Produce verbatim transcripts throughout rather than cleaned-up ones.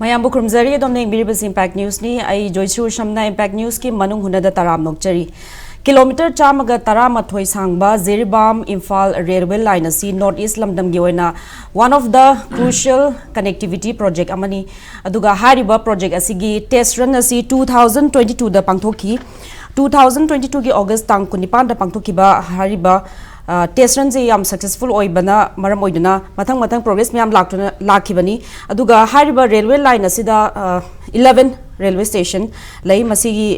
ꯃꯌꯥꯝꯕꯨ ꯈꯨꯔꯨꯝꯖꯔꯤ꯫ ꯑꯗꯣꯝꯅ ꯌꯦꯡꯕꯤꯔꯤꯕꯁꯤ ꯏꯝꯄꯦꯛ ꯅ꯭ꯌꯨꯁꯅꯤ꯫ ꯑꯩ ꯖꯣꯏꯁꯨꯔ ꯁꯝꯅ ꯏꯝꯄꯦꯛ ꯅ꯭ꯌꯨꯁꯀꯤ ꯃꯅꯨꯡ ꯍꯨꯠꯅꯗ ꯇꯔꯥꯝ ꯅꯣꯛꯆꯔꯤ꯫ ꯀꯤꯂꯣꯃꯤꯇꯔ ꯆꯥꯝꯃꯒ ꯇꯔꯥꯃꯥꯊꯣꯏ ꯁꯥꯡꯕ ꯖꯤꯔꯤꯕꯥꯝ ꯏꯝꯐꯥꯜ ꯔꯦꯜꯋꯦ ꯂꯥꯏꯟ ꯑꯁꯤ ꯅꯣꯔꯠ ꯏꯁ ꯂꯝꯗꯝꯒꯤ ꯑꯣꯏꯅ one of the crucial connectivity project ꯑꯃꯅꯤ꯫ ꯑꯗꯨꯒ ꯍꯥꯏꯔꯤꯕ ꯄ꯭ꯔꯣꯖꯦꯛ ꯑꯁꯤꯒꯤ ꯇꯦꯁ ꯔꯟ ꯑꯁꯤ two thousand twenty twoꯗ ꯄꯥꯡꯊꯣꯛꯈꯤ꯫ Two thousand twenty twoꯒꯤ ꯑꯣꯒꯁ ꯇꯥꯡ ꯀꯨꯟꯅꯤꯄꯥꯟꯗ ꯄꯥꯡꯊꯣꯛꯈꯤꯕ ꯍꯥꯏꯔꯤꯕ ꯇꯦꯁ ꯔꯟꯁꯦ ꯌꯥꯝ ꯁꯛꯁꯦꯁꯐꯨꯜ ꯑꯣꯏꯕꯅ ꯃꯔꯝ ꯑꯣꯏꯗꯨꯅ ꯃꯊꯪ ꯃꯊꯪ ꯄ꯭ꯔꯣꯒ꯭ꯔꯦꯁ ꯃꯌꯥꯝ ꯂꯥꯛꯇꯨꯅ ꯂꯥꯛꯈꯤꯕꯅꯤ꯫ ꯑꯗꯨꯒ ꯍꯥꯏꯔꯤꯕ ꯔꯦꯜꯋꯦ ꯂꯥꯏꯟ ꯑꯁꯤꯗ eleven ꯔꯦꯜꯋꯦ ꯁ꯭ꯇꯦꯁꯟ ꯂꯩ꯫ ꯃꯁꯤꯒꯤ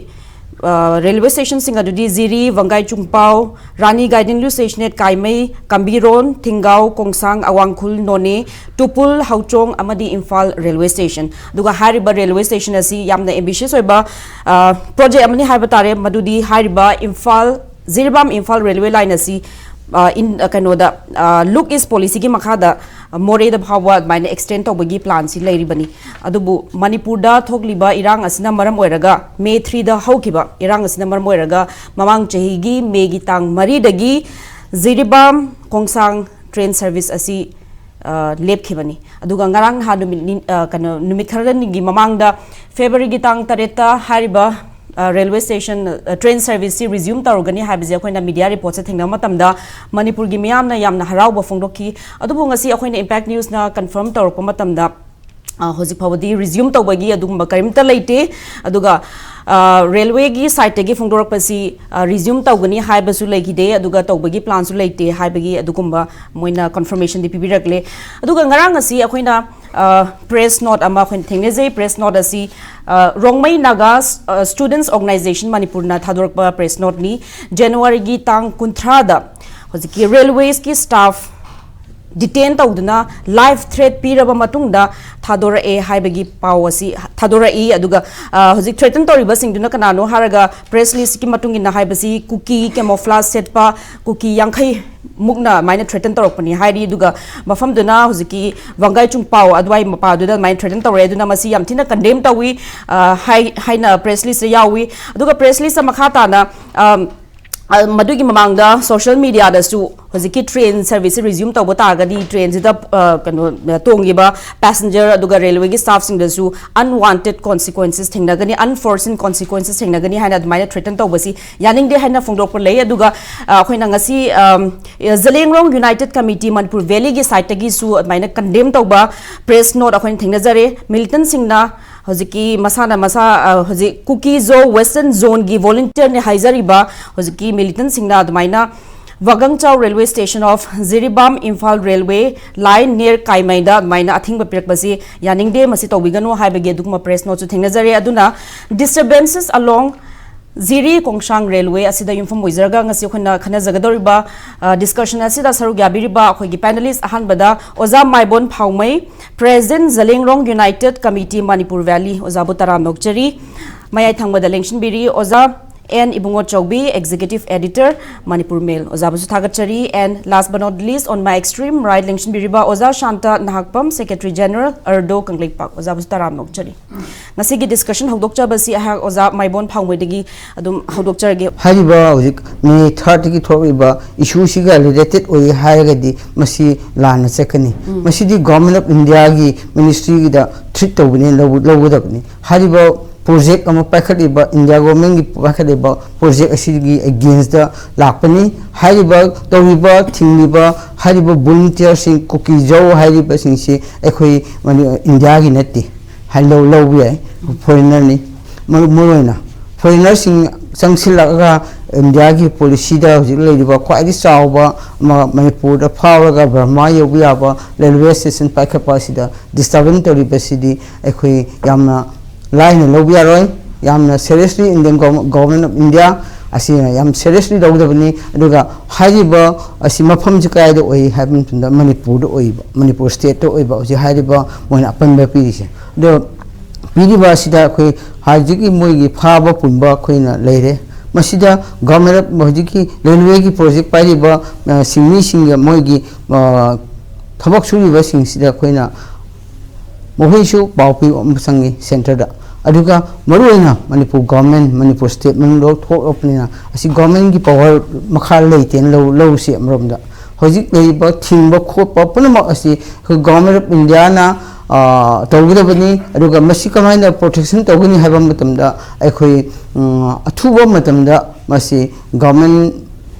ꯔꯦꯜꯋꯦ ꯁ꯭ꯇꯦꯁꯟꯁꯤꯡ ꯑꯗꯨꯗꯤ ꯖꯤꯔꯤ, ꯋꯪꯒꯥꯏ ꯆꯨꯡꯄꯥꯎ, ꯔꯥꯅꯤ ꯒꯥꯏꯗꯤꯡꯂꯨ ꯁ꯭ꯇꯦꯁꯟ ꯑꯦꯠ ꯀꯥꯏꯃꯩ, ꯀꯝꯕꯤꯔꯣꯟ, ꯊꯤꯡꯒꯥꯎ, ꯀꯣꯡꯁꯥꯡ, ꯑꯋꯥꯡꯈꯨꯜ, ꯅꯣꯅꯦ, ꯇꯨꯄꯨꯜ, ꯍꯧꯆꯣꯡ ꯑꯃꯗꯤ ꯏꯝꯐꯥꯜ ꯔꯦꯜꯋꯦ ꯁ꯭ꯇꯦꯁꯟ꯫ ꯑꯗꯨꯒ ꯍꯥꯏꯔꯤꯕ ꯔꯦꯜꯋꯦ ꯁ꯭ꯇꯦꯁꯟ ꯑꯁꯤ ꯌꯥꯝꯅ ꯑꯦꯝꯕꯤꯁꯤꯌꯁ ꯑꯣꯏꯕ ꯄ꯭ꯔꯣꯖꯦꯛ ꯑꯃꯅꯤ ꯍꯥꯏꯕ ꯇꯥꯔꯦ꯫ ꯃꯗꯨꯗꯤ ꯍꯥꯏꯔꯤꯕ ꯏꯝꯐꯥꯜ ꯖꯤꯔꯤꯕꯥꯝ ꯏꯝꯐꯥꯜ ꯔꯦꯜꯋꯦ ꯂꯥꯏꯟ ꯑꯁꯤ ꯀꯩꯅꯣꯗ ꯂꯨꯛ ꯏꯁ ꯄꯣꯂꯤꯁꯤꯒꯤ ꯃꯈꯥꯗ ꯃꯣꯔꯦꯗ ꯐꯥꯎꯕ ꯑꯗꯨꯃꯥꯏꯅ ꯑꯦꯛꯁꯇꯦꯟ ꯇꯧꯕꯒꯤ ꯄ꯭ꯂꯥꯟꯁꯤ ꯂꯩꯔꯤꯕꯅꯤ꯫ ꯑꯗꯨꯕꯨ ꯃꯅꯤꯄꯨꯔꯗ ꯊꯣꯛꯂꯤꯕ ꯏꯔꯥꯡ ꯑꯁꯤꯅ ꯃꯔꯝ ꯑꯣꯏꯔꯒ, ꯃꯦ ꯊ꯭ꯔꯤꯗ ꯍꯧꯈꯤꯕ ꯏꯔꯥꯡ ꯑꯁꯤꯅ ꯃꯔꯝ ꯑꯣꯏꯔꯒ, ꯃꯃꯥꯡ ꯆꯍꯤꯒꯤ ꯃꯦꯒꯤ ꯇꯥꯡ ꯃꯔꯤꯗꯒꯤ ꯖꯤꯔꯤꯕꯥꯝ ꯀꯣꯡꯁꯥꯡ ꯇ꯭ꯔꯦꯟ ꯁꯔꯚꯤꯁ ꯑꯁꯤ ꯂꯦꯞꯈꯤꯕꯅꯤ꯫ ꯑꯗꯨꯒ ꯉꯔꯥꯡ ꯅꯍꯥꯟ ꯅꯨꯃꯤꯠ ꯀꯩꯅꯣ ꯅꯨꯃꯤꯠ ꯈꯔꯅꯤꯒꯤ ꯃꯃꯥꯡꯗ, ꯐꯦꯕ꯭ꯔꯨꯋꯥꯔꯤꯒꯤ ꯇꯥꯡ ꯇꯔꯦꯠꯇ ꯍꯥꯏꯔꯤꯕ ꯔꯦꯜꯋꯦ ꯁ꯭ꯇꯦꯁꯟ ꯇ꯭ꯔꯦꯟ ꯁꯔꯚꯤꯁꯁꯤ ꯔꯤꯖ꯭ꯌꯨꯝ ꯇꯧꯔꯒꯅꯤ ꯍꯥꯏꯕꯁꯦ ꯑꯩꯈꯣꯏꯅ ꯃꯤꯗꯤꯌꯥ ꯔꯤꯄꯣꯔꯠꯁꯦ ꯊꯦꯡꯅꯕ ꯃꯇꯝꯗ ꯃꯅꯤꯄꯨꯔꯒꯤ ꯃꯤꯌꯥꯝꯅ ꯌꯥꯝꯅ ꯍꯔꯥꯎꯕ ꯐꯣꯡꯗꯣꯛꯈꯤ꯫ ꯑꯗꯨꯕꯨ ꯉꯁꯤ ꯑꯩꯈꯣꯏꯅ ꯏꯝꯄꯦꯛ ꯅ꯭ꯌꯨꯁꯅ ꯀꯟꯐꯥꯔꯝ ꯇꯧꯔꯛꯄ ꯃꯇꯝꯗ ꯍꯧꯖꯤꯛ ꯐꯥꯎꯕꯗꯤ ꯔꯤꯖ꯭ꯌꯨꯝ ꯇꯧꯕꯒꯤ ꯑꯗꯨꯒꯨꯝꯕ ꯀꯔꯤꯝꯇ ꯂꯩꯇꯦ꯫ ꯑꯗꯨꯒ ꯔꯦꯜꯋꯦꯒꯤ ꯁꯥꯏꯠꯇꯒꯤ ꯐꯣꯡꯗꯣꯔꯛꯄꯁꯤ ꯔꯤꯖ꯭ꯌꯨꯝ ꯇꯧꯒꯅꯤ ꯍꯥꯏꯕꯁꯨ ꯂꯩꯈꯤꯗꯦ, ꯑꯗꯨꯒ ꯇꯧꯕꯒꯤ ꯄ꯭ꯂꯥꯟꯁꯨ ꯂꯩꯇꯦ ꯍꯥꯏꯕꯒꯤ ꯑꯗꯨꯒꯨꯝꯕ ꯃꯣꯏꯅ ꯀꯟꯐꯥꯔꯃꯦꯁꯟꯗꯤ ꯄꯤꯕꯤꯔꯛꯂꯦ꯫ ꯑꯗꯨꯒ ꯉꯔꯥꯡ ꯑꯁꯤ ꯑꯩꯈꯣꯏꯅ ꯄ꯭ꯔꯦꯁ ꯅꯣꯠ ꯑꯃ ꯑꯩꯈꯣꯏꯅ ꯊꯦꯡꯅꯖꯩ꯫ ꯄ꯭ꯔꯦꯁ ꯅꯣꯠ ꯑꯁꯤ ꯔꯣꯡꯃꯩ ꯅꯥꯒꯥ ꯁ꯭ꯇꯨꯗꯦꯟꯠꯁ ꯑꯣꯔꯒꯅꯥꯏꯖꯦꯁꯟ ꯃꯅꯤꯄꯨꯔꯅ ꯊꯥꯗꯣꯔꯛꯄ ꯄ꯭ꯔꯦꯁ ꯅꯣꯠꯅꯤ꯫ ꯖꯅꯋꯥꯔꯤꯒꯤ ꯇꯥꯡ ꯀꯨꯟꯊ꯭ꯔꯥꯗ ꯍꯧꯖꯤꯛꯀꯤ ꯔꯦꯜꯋꯦꯁꯀꯤ ꯁ꯭ꯇꯥꯐ detain ꯇꯧꯗꯨꯅ life threat ꯄꯤꯔꯕ ꯃꯇꯨꯡꯗ ꯊꯥꯗꯣꯔꯛꯑꯦ ꯍꯥꯏꯕꯒꯤ ꯄꯥꯎ ꯑꯁꯤ ꯊꯥꯗꯣꯔꯛꯏ꯫ ꯑꯗꯨꯒ ꯑ, ꯍꯧꯖꯤꯛ threaten ꯇꯧꯔꯤꯕꯁꯤꯡꯗꯨꯅ ꯀꯅꯥꯅꯣ ꯍꯥꯏꯔꯒ press list ꯀꯤ ꯃꯇꯨꯡ ꯏꯟꯅ ꯍꯥꯏꯕꯁꯤ ꯀꯨꯀꯤ camouflage ꯁꯦꯠꯄ ꯀꯨꯀꯤ ꯌꯥꯡꯈꯩ ꯃꯨꯛꯅ ꯑꯗꯨꯃꯥꯏꯅ threaten ꯇꯧꯔꯛꯄꯅꯤ ꯍꯥꯏꯔꯤ꯫ ꯑꯗꯨꯒ ꯃꯐꯝꯗꯨꯅ ꯍꯧꯖꯤꯛꯀꯤ ꯋꯥꯡꯒꯥꯏ ꯆꯨꯡꯄꯥꯎ ꯑꯗꯨꯋꯥꯏ ꯃꯄꯥꯗꯨꯗ ꯑꯗꯨꯃꯥꯏꯅ threaten ꯇꯧꯔꯛꯑꯦ꯫ ꯑꯗꯨꯅ ꯃꯁꯤ ꯌꯥꯝ ꯊꯤꯅ condemn ꯇꯧꯏ, ꯑ, ꯍꯥꯏ-, ꯍꯥꯏꯅ press list ꯇ ꯌꯥꯎꯏ꯫ ꯑꯗꯨꯒ press list ꯇ ꯃꯈꯥ ꯇꯥꯅ, ꯑꯝ, ꯑ, ꯃꯗꯨꯒꯤ ꯃꯃꯥꯡꯗ social media ꯗꯁꯨ ꯍꯧꯖꯤꯛꯀꯤ train service ꯁꯤ resume ꯇꯧꯕ ꯇꯥꯔꯒꯗꯤ train ꯁꯤꯗ, ꯑ, ꯀꯩꯅꯣ, ꯑ, ꯇꯣꯡꯉꯤꯕ passenger ꯑꯗꯨꯒ railway ꯒꯤ staff ꯁꯤꯡꯗꯁꯨ unwanted consequences ꯊꯦꯡꯅꯒꯅꯤ, unforeseen consequences ꯊꯦꯡꯅꯒꯅꯤ ꯍꯥꯏꯅ ꯑꯗꯨꯃꯥꯏꯅ threaten ꯇꯧꯕꯁꯤ ꯌꯥꯅꯤꯡꯗꯦ ꯍꯥꯏꯅ ꯐꯣꯡꯗꯣꯔꯛꯄ ꯂꯩ꯫ ꯑꯗꯨꯒ, ꯑ, ꯑꯩꯈꯣꯏꯅ ꯉꯁꯤ, ꯑꯝ, ꯖꯂꯦꯡꯔꯣꯡ United Committee ꯃꯅꯤꯄꯨꯔ ꯚꯦꯂꯤꯒꯤ side ꯇꯒꯤꯁꯨ ꯑꯗꯨꯃꯥꯏꯅ condemn ꯇꯧꯕ press note ꯑꯩꯈꯣꯏꯅ ꯊꯦꯡꯅꯖꯔꯦ꯫ Militant ꯁꯤꯡꯅ ꯍꯧꯖꯤꯛꯀꯤ ꯃꯁꯥꯅ ꯃꯁꯥ, ꯑ, ꯍꯧꯖꯤꯛ ꯀꯨꯀꯤ ꯖꯣ Western Zone ꯒꯤ volunteer ꯅꯤ ꯍꯥꯏꯖꯔꯤꯕ ꯍꯧꯖꯤꯛꯀꯤ militant ꯁꯤꯡꯅ ꯑꯗꯨꯃꯥꯏꯅ ꯋꯥꯒꯪꯆꯥꯎ railway station of Jiribam Imphal railway line near ꯀꯥꯏꯃꯩꯗ ꯑꯗꯨꯃꯥꯏꯅ ꯑꯊꯤꯡꯕ ꯄꯤꯔꯛꯄꯁꯤ ꯌꯥꯅꯤꯡꯗꯦ, ꯃꯁꯤ ꯇꯧꯕꯤꯒꯅꯨ ꯍꯥꯏꯕꯒꯤ ꯑꯗꯨꯒꯨꯝꯕ press note ꯁꯨ ꯊꯦꯡꯅꯖꯔꯦ꯫ ꯑꯗꯨꯅ disturbances along ꯖꯤꯔꯤ ꯀꯣꯡꯁꯥꯡ railway ꯑꯁꯤꯗ ꯌꯨꯝꯐꯝ ꯑꯣꯏꯖꯔꯒ ꯉꯁꯤ ꯑꯩꯈꯣꯏꯅ ꯈꯟꯅꯖꯒꯗꯧꯔꯤꯕ, ꯑ, discussion ꯑꯁꯤꯗ ꯁꯔꯨꯛ ꯌꯥꯕꯤꯔꯤꯕ ꯑꯩꯈꯣꯏꯒꯤ panelist ꯑꯍꯥꯟꯕꯗ ꯑꯣꯖꯥ Maibam Phaomei, President Zeliangrong United Committee Manipur valley, ꯑꯣꯖꯥꯕꯨ ꯇꯔꯥꯝꯅ ꯑꯣꯛꯆꯔꯤ꯫ ꯃꯌꯥꯏ ꯊꯪꯕꯗ ꯂꯦꯡꯁꯤꯟꯕꯤꯔꯤ ꯑꯣꯖꯥ N Ibungo Chaobi, Executive Editor Manipur Mail, ꯑꯣꯖꯥꯕꯨꯁꯨ ꯊꯥꯒꯠꯆꯔꯤ꯫ And last but not least, on my extreme right ꯂꯦꯡꯁꯤꯟꯕꯤꯔꯤꯕ ꯑꯣꯖꯥ Santa Nahakpam, Secretary General ꯑꯔꯗꯣ Kangleipak, ꯑꯣꯖꯥꯕꯨꯁꯨ ꯇꯔꯥꯝꯅ ꯑꯣꯛꯆꯔꯤ꯫ ꯉꯁꯤꯒꯤ discussion ꯍꯧꯗꯣꯛꯆꯕꯁꯤ ꯑꯩꯍꯥꯛ ꯑꯣꯖꯥ ꯃꯥꯏꯕꯣꯟ ꯐꯥꯎꯃꯩꯗꯒꯤ ꯑꯗꯨꯝ ꯍꯧꯗꯣꯛꯆꯔꯒꯦ꯫ ꯍꯥꯏꯔꯤꯕ ꯍꯧꯖꯤꯛ May third ꯇꯒꯤ ꯊꯣꯛꯂꯤꯕ issue ꯁꯤꯒ related ꯑꯣꯏ ꯍꯥꯏꯔꯒꯗꯤ ꯃꯁꯤ ꯂꯥꯟꯅ ꯆꯠꯀꯅꯤ꯫ ꯎꯝ꯫ ꯃꯁꯤꯗꯤ Government of India ꯒꯤ ministry ꯒꯤꯗ treat ꯇꯧꯕꯅꯤ, ꯂꯧ-, ꯂꯧꯒꯗꯕꯅꯤ꯫ ꯍꯥꯏꯔꯤꯕ project ꯑꯃ ꯄꯥꯏꯈꯠꯂꯤꯕ, India Government ꯀꯤ ꯄꯥꯏꯈꯠꯂꯤꯕ project ꯑꯁꯤꯒꯤ against ꯇ ꯂꯥꯛꯄꯅꯤ꯫ ꯍꯥꯏꯔꯤꯕ ꯇꯧꯔꯤꯕ, ꯊꯤꯡꯂꯤꯕ ꯍꯥꯏꯔꯤꯕ volunteer ꯁꯤꯡ, ꯀꯨꯀꯤ ꯖꯧ ꯍꯥꯏꯔꯤꯕꯁꯤꯡꯁꯤ ꯑꯩꯈꯣꯏ ꯃꯅꯤ-, India ꯒꯤ ꯅꯠꯇꯦ꯫ ꯍꯥꯏ ꯂꯧ-, ꯂꯧꯕ ꯌꯥꯏ, foreigner ꯅꯤ꯫ ꯃꯔꯨ-, ꯃꯔꯨꯑꯣꯏꯅ foreigner ꯁꯤꯡ ꯆꯪꯁꯤꯜꯂꯛꯑꯒ India ꯒꯤ policy ꯗ ꯍꯧꯖꯤꯛ ꯂꯩꯔꯤꯕ ꯈ꯭ꯋꯥꯏꯗꯒꯤ ꯆꯥꯎꯕ ꯃ-, ꯃꯅꯤꯄꯨꯔꯗ ꯐꯥꯎꯔꯒ ꯕꯔꯃꯥ ꯌꯧꯕ ꯌꯥꯕ railway station ꯄꯥꯏꯈꯠꯄ ꯑꯁꯤꯗ disturbance ꯇꯧꯔꯤꯕꯁꯤꯗꯤ ꯑꯩꯈꯣꯏ ꯌꯥꯝꯅ ꯂꯥꯏꯅ ꯂꯧꯕ ꯌꯥꯔꯣꯏ꯫ ꯌꯥꯝꯅ seriously Indian Gov-, Government of India ꯑꯁꯤꯅ ꯌꯥꯝ ꯁꯦꯔꯤꯌꯁꯂꯤ ꯂꯧꯒꯗꯕꯅꯤ꯫ ꯑꯗꯨꯒ ꯍꯥꯏꯔꯤꯕ ꯑꯁꯤ ꯃꯐꯝꯁꯤ ꯀꯗꯥꯏꯗ ꯑꯣꯏ ꯍꯥꯏꯕ ꯃꯇꯝꯗ ꯃꯅꯤꯄꯨꯔꯗ ꯑꯣꯏꯕ, ꯃꯅꯤꯄꯨꯔ ꯁ꯭ꯇꯦꯠꯇ ꯑꯣꯏꯕ ꯍꯧꯖꯤꯛ ꯍꯥꯏꯔꯤꯕ ꯃꯣꯏꯅ ꯑꯄꯟꯕ ꯄꯤꯔꯤꯁꯦ꯫ ꯑꯗꯣ ꯄꯤꯔꯤꯕ ꯑꯁꯤꯗ ꯑꯩꯈꯣꯏ ꯍꯧꯖꯤꯛꯀꯤ ꯃꯣꯏꯒꯤ ꯐꯥꯕ ꯄꯨꯟꯕ ꯑꯩꯈꯣꯏꯅ ꯂꯩꯔꯦ꯫ ꯃꯁꯤꯗ ꯒꯚꯔꯟꯃꯦꯟ ꯑꯣꯐ ꯍꯧꯖꯤꯛꯀꯤ ꯔꯦꯜꯋꯦꯒꯤ ꯄ꯭ꯔꯣꯖꯦꯛ ꯄꯥꯏꯔꯤꯕ, ꯑ, ꯁꯤꯟꯃꯤꯁꯤꯡꯒ ꯃꯣꯏꯒꯤ, ꯑ, ꯊꯕꯛ ꯁꯨꯔꯤꯕꯁꯤꯡꯁꯤꯗ ꯑꯩꯈꯣꯏꯅ ꯃꯈꯣꯏꯁꯨ ꯄꯥꯎ ꯄꯤꯕ ꯑꯃ ꯆꯪꯉꯤ ꯁꯦꯟꯇꯔꯗ꯫ ꯑꯗꯨꯒ ꯃꯔꯨꯑꯣꯏꯅ ꯃꯅꯤꯄꯨꯔ ꯒꯚꯔꯟꯃꯦꯟ, ꯃꯅꯤꯄꯨꯔ ꯁ꯭ꯇꯦꯠ ꯃꯅꯨꯡꯗ ꯊꯣꯛꯂꯛꯄꯅꯤꯅ ꯑꯁꯤ ꯒꯚꯔꯟꯃꯦꯟꯒꯤ ꯄꯋꯥꯔ ꯃꯈꯥ ꯂꯩꯇꯦꯅ ꯂꯧ-, ꯂꯧꯁꯤ ꯑꯃꯔꯣꯝꯗ꯫ ꯍꯧꯖꯤꯛ ꯂꯩꯔꯤꯕ ꯊꯤꯡꯕ ꯈꯣꯠꯄ ꯄꯨꯝꯅꯃꯛ ꯑꯁꯤ ꯑꯩꯈꯣꯏ ꯒꯚꯔꯟꯃꯦꯟ ꯑꯣꯐ ꯏꯟꯗꯤꯌꯥꯅ, ꯑ, ꯇꯧꯒꯗꯕꯅꯤ꯫ ꯑꯗꯨꯒ ꯃꯁꯤ ꯀꯃꯥꯏꯅ ꯄ꯭ꯔꯣꯇꯦꯛꯁꯟ ꯇꯧꯒꯅꯤ ꯍꯥꯏꯕ ꯃꯇꯝꯗ ꯑꯩꯈꯣꯏ, ꯎꯝ, ꯑꯊꯨꯕ ꯃꯇꯝꯗ ꯃꯁꯤ ꯒꯚꯔꯟꯃꯦꯟ,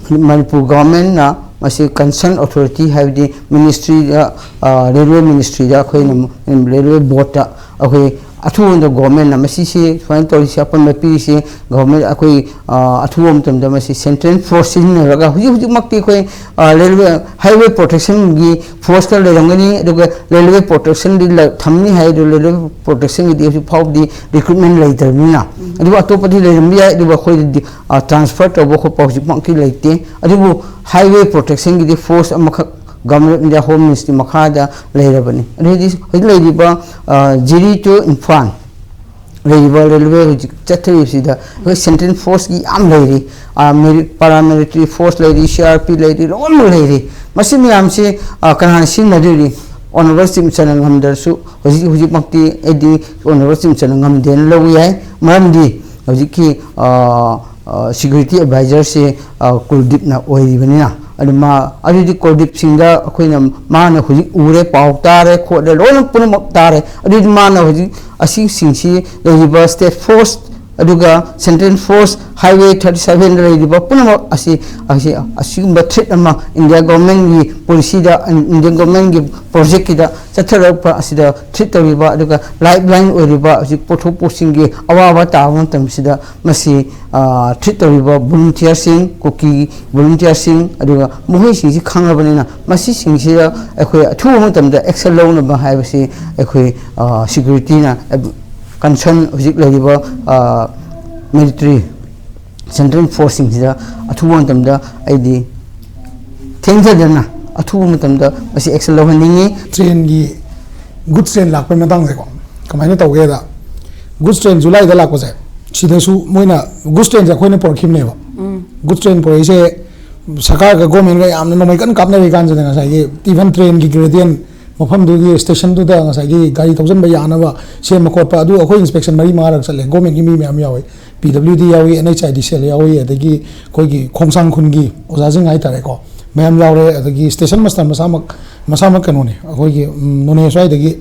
ꯃꯅꯤꯄꯨꯔ ꯒꯚꯔꯟꯃꯦꯟꯅ ꯃꯁꯤ ꯀꯟꯁꯔꯟ ꯑꯣꯊꯣꯔꯤꯇꯤ ꯍꯥꯏꯕꯗꯤ ꯃꯤꯅꯤꯁꯇ꯭ꯔꯤꯗ, ꯑ, ꯔꯦꯜꯋꯦ ꯃꯤꯅꯤꯁꯇ꯭ꯔꯤꯗ ꯑꯩꯈꯣꯏꯅ ꯔꯦꯜꯋꯦ ꯕꯣꯔꯗꯇ ꯑꯩꯈꯣꯏ ꯑꯊꯨꯕꯗ ꯒꯣꯔꯃꯦꯟꯅ ꯃꯁꯤꯁꯤ ꯁꯨꯃꯥꯏꯅ ꯇꯧꯔꯤꯁꯤ ꯑꯄꯟꯕ ꯄꯤꯔꯤꯁꯤ ꯒꯣꯔꯃꯦꯟ ꯑꯩꯈꯣꯏ, ꯑ, ꯑꯊꯨꯕ ꯃꯇꯝꯗ ꯃꯁꯤ ꯁꯦꯟꯇ꯭ꯔꯦꯜ ꯐꯣꯔꯁ ꯁꯤꯖꯤꯟꯅꯔꯒ ꯍꯧꯖꯤꯛ ꯍꯧꯖꯤꯛꯃꯛꯇꯤ ꯑꯩꯈꯣꯏ, ꯑ, ꯔꯦꯜꯋꯦ ꯍꯥꯏꯋꯦ ꯄ꯭ꯔꯣꯇꯦꯛꯁꯟꯒꯤ ꯐꯣꯔꯁꯀ ꯂꯩꯔꯝꯒꯅꯤ꯫ ꯑꯗꯨꯒ ꯔꯦꯜꯋꯦ ꯄ꯭ꯔꯣꯇꯦꯛꯁꯟꯗꯤ ꯂ-, ꯊꯝꯅꯤ ꯍꯥꯏ꯫ ꯑꯗꯨ ꯔꯦꯜꯋꯦ ꯄ꯭ꯔꯣꯇꯦꯛꯁꯟꯒꯤꯗꯤ ꯍꯧꯖꯤꯛ ꯐꯥꯎꯕꯗꯤ ꯔꯤꯀ꯭ꯔꯨꯠꯃꯦꯟ ꯂꯩꯇ꯭ꯔꯕꯅꯤꯅ꯫ ꯑꯗꯨꯕꯨ ꯑꯇꯣꯞꯄꯗꯤ ꯂꯩꯔꯝꯕ ꯌꯥꯏ꯫ ꯑꯗꯨꯕꯨ ꯑꯩꯈꯣꯏꯗꯗꯤ, ꯑ, ꯇ꯭ꯔꯥꯟꯁꯐꯔ ꯇꯧꯕ ꯈꯣꯠꯄ ꯍꯧꯖꯤꯛꯃꯛꯇꯤ ꯂꯩꯇꯦ꯫ ꯑꯗꯨꯕꯨ ꯍꯥꯏꯋꯦ ꯄ꯭ꯔꯣꯇꯦꯛꯁꯟꯒꯤꯗꯤ ꯐꯣꯔꯁ ꯑꯃꯈꯛ government of India home ministry ꯃꯈꯥꯗ ꯂꯩꯔꯕꯅꯤ꯫ ꯑꯗꯨꯗꯤ ꯍꯧꯖꯤꯛ ꯂꯩꯔꯤꯕ, ꯑ, ꯖꯤꯔꯤ to ꯏꯝꯐꯥꯜ ꯂꯩꯔꯤꯕ ꯔꯦꯜꯋꯦ ꯍꯧꯖꯤꯛ ꯆꯠꯊꯔꯤꯕꯁꯤꯗ ꯑꯩꯈꯣꯏ ꯁꯦꯟꯇ꯭ꯔꯦꯜ ꯐꯣꯔꯁꯀꯤ ꯌꯥꯝ ꯂꯩꯔꯤ, ꯑꯥꯔꯃꯤ, ꯄꯥꯔꯥꯃꯤꯂꯤꯇꯔꯤ ꯐꯣꯔꯁ ꯂꯩꯔꯤ, ꯁꯤ ꯑꯥꯔ ꯄꯤ ꯂꯩꯔꯤ, ꯂꯣꯏꯅꯃꯛ ꯂꯩꯔꯤ꯫ ꯃꯁꯤ ꯃꯌꯥꯝꯁꯤ, ꯑ, ꯀꯅꯥꯅ ꯁꯤꯖꯤꯟꯅꯗꯣꯔꯤ? ꯑꯣꯅꯔꯦꯕꯜ ꯆꯤꯐ ꯃꯤꯅꯤꯁꯇꯔꯅ ꯉꯝꯗ꯭ꯔꯁꯨ ꯍꯧꯖꯤꯛ ꯍꯧꯖꯤꯛꯃꯛꯇꯤ ꯑꯩꯗꯤ ꯑꯣꯅꯔꯦꯕꯜ ꯆꯤꯐ ꯃꯤꯅꯤꯁꯇꯔꯅ ꯉꯝꯗꯦꯅ ꯂꯧꯕ ꯌꯥꯏ꯫ ꯃꯔꯝꯗꯤ ꯍꯧꯖꯤꯛꯀꯤ, ꯑ, ꯑ, ꯁꯦꯀ꯭ꯌꯨꯔꯤꯇꯤ ꯑꯦꯗꯚꯥꯏꯖꯔꯁꯦ, ꯑ, ꯀꯨꯜꯗꯤꯞꯅ ꯑꯣꯏꯔꯤꯕꯅꯤꯅ꯫ ꯑꯗꯨ ꯃꯥ, ꯑꯗꯨꯗꯤ ꯀꯨꯜꯗꯤꯞꯁꯤꯡꯗ ꯑꯩꯈꯣꯏꯅ, ꯃꯥꯅ ꯍꯧꯖꯤꯛ ꯎꯔꯦ, ꯄꯥꯎ ꯇꯥꯔꯦ, ꯈꯣꯠꯂꯦ, ꯂꯣꯏꯅ ꯄꯨꯝꯅꯃꯛ ꯇꯥꯔꯦ꯫ ꯑꯗꯨꯗꯤ ꯃꯥꯅ ꯍꯧꯖꯤꯛ ꯑꯁꯤꯁꯤꯡꯁꯤ ꯂꯩꯔꯤꯕ ꯁ꯭ꯇꯦꯠ ꯐꯣꯔꯁ ꯑꯗꯨꯒ ꯁꯦꯟꯇ꯭ꯔꯦꯜ ꯐꯣꯔꯁ, ꯍꯥꯏꯋꯦ ꯊꯥꯔꯇꯤ ꯁꯚꯦꯟꯗ ꯂꯩꯔꯤꯕ ꯄꯨꯝꯅꯃꯛ ꯑꯁꯤ, ꯑꯁꯤ, ꯑꯁꯤꯒꯨꯝꯕ ꯊ꯭ꯔꯦꯠ ꯑꯃ ꯏꯟꯗꯤꯌꯥ ꯒꯣꯔꯃꯦꯟꯒꯤ ꯄꯣꯂꯤꯁꯤꯗ, ꯏꯟꯗꯤꯌꯥ ꯒꯣꯔꯃꯦꯟꯒꯤ ꯄ꯭ꯔꯣꯖꯦꯛꯀꯤꯗ ꯆꯠꯊꯔꯛꯄ ꯑꯁꯤꯗ ꯊ꯭ꯔꯦꯠ ꯇꯧꯔꯤꯕ, ꯑꯗꯨꯒ ꯂꯥꯏꯐ ꯂꯥꯏꯟ ꯑꯣꯏꯔꯤꯕ ꯍꯧꯖꯤꯛ ꯄꯣꯠꯊꯣꯛ ꯄꯣꯠꯁꯤꯡꯒꯤ ꯑꯋꯥꯕ ꯇꯥꯕ ꯃꯇꯝꯁꯤꯗ ꯃꯁꯤ, ꯑ, ꯊ꯭ꯔꯦꯠ ꯇꯧꯔꯤꯕ ꯚꯣꯂꯨꯟꯇꯤꯌꯔꯁꯤꯡ, ꯀꯨꯀꯤ ꯚꯣꯂꯨꯟꯇꯤꯌꯔꯁꯤꯡ, ꯑꯗꯨꯒ ꯃꯈꯣꯏꯁꯤꯡꯁꯤ ꯈꯪꯂꯕꯅꯤꯅ ꯃꯁꯤꯁꯤꯡꯁꯤꯗ ꯑꯩꯈꯣꯏ ꯑꯊꯨꯕ ꯃꯇꯝꯗ ꯑꯦꯛꯁꯟ ꯂꯧꯅꯕ ꯍꯥꯏꯕꯁꯤ ꯑꯩꯈꯣꯏ, ꯑ, ꯁꯦꯀ꯭ꯌꯨꯔꯤꯇꯤꯅ, ꯑ, ꯀꯟꯁꯔꯟ ꯍꯧꯖꯤꯛ ꯂꯩꯔꯤꯕ, ꯑ, ꯃꯤꯂꯤꯇꯔꯤ ꯁꯦꯟꯇ꯭ꯔꯦꯜ ꯐꯣꯔꯁꯁꯤꯡꯁꯤꯗ ꯑꯊꯨꯕ ꯃꯇꯝꯗ ꯑꯩꯗꯤ ꯊꯦꯡꯊꯗꯅ ꯑꯊꯨꯕ ꯃꯇꯝꯗ ꯃꯁꯤ action ꯂꯧꯍꯟꯅꯤꯡꯉꯤ꯫ ꯇ꯭ꯔꯦꯟꯒꯤ ꯒꯨꯗꯁ ꯇ꯭ꯔꯦꯟ ꯂꯥꯛꯄꯩ ꯃꯇꯥꯡꯁꯦꯀꯣ, ꯀꯃꯥꯏꯅ ꯇꯧꯒꯦꯗ, ꯒꯨꯗꯁ ꯇ꯭ꯔꯦꯟ ꯖꯨꯂꯥꯏꯗ ꯂꯥꯛꯄꯁꯦ, ꯁꯤꯗꯁꯨ ꯃꯣꯏꯅ ꯒꯨꯗꯁ ꯇ꯭ꯔꯦꯟꯁꯦ ꯑꯩꯈꯣꯏꯅ ꯄꯨꯔꯛꯈꯤꯕꯅꯦꯕ꯫ ꯒꯨꯗꯁ ꯇ꯭ꯔꯦꯟ ꯄꯨꯔꯛꯏꯁꯦ ꯁꯔꯀꯥꯔꯒ ꯒꯣꯔꯃꯦꯟꯒ ꯌꯥꯝꯅ ꯅꯣꯡꯃꯩ ꯀꯟꯅ ꯀꯥꯞꯅꯔꯤ ꯀꯥꯟꯁꯤꯗ ꯉꯁꯥꯏꯒꯤ even ꯇ꯭ꯔꯦꯟꯒꯤ ꯒ꯭ꯔꯦꯗꯤꯌꯦꯟ ꯃꯐꯝꯗꯨꯒꯤ ꯁ꯭ꯇꯦꯁꯟꯗꯨꯗ ꯉꯁꯥꯏꯒꯤ ꯒꯥꯔꯤ ꯊꯧꯖꯤꯟꯕ ꯌꯥꯅꯕ ꯁꯦꯝꯕ ꯈꯣꯠꯄ, ꯑꯗꯨ ꯑꯩꯈꯣꯏ ꯏꯟꯁꯄꯦꯛꯁꯟ ꯃꯔꯤ ꯃꯉꯥꯔꯛ ꯆꯠꯂꯦ꯫ ꯒꯣꯔꯃꯦꯟꯒꯤ ꯃꯤ ꯃꯌꯥꯝ ꯌꯥꯎꯏ, ꯄꯤ ꯗꯕ꯭ꯂꯤꯎ ꯗꯤ ꯌꯥꯎꯏ, ꯑꯦꯟ ꯑꯩꯆ ꯑꯥꯏ ꯗꯤ ꯁꯦꯜ ꯌꯥꯎꯏ, ꯑꯗꯒꯤ ꯑꯩꯈꯣꯏꯒꯤ ꯈꯣꯡꯁꯥꯡ ꯈꯨꯟꯒꯤ ꯑꯣꯖꯥꯁꯤꯡ ꯍꯥꯏꯇꯥꯔꯦꯀꯣ, ꯃꯌꯥꯝ ꯌꯥꯎꯔꯦ꯫ ꯑꯗꯒꯤ ꯁ꯭ꯇꯦꯁꯟ ꯃꯥꯁꯇꯔ ꯃꯁꯥꯃꯛ, ꯃꯁꯥꯃꯛ ꯀꯩꯅꯣꯅꯦ, ꯑꯩꯈꯣꯏꯒꯤ ꯎꯝ, ꯅꯣꯅꯦ ꯁ꯭ꯋꯥꯏꯗꯒꯤ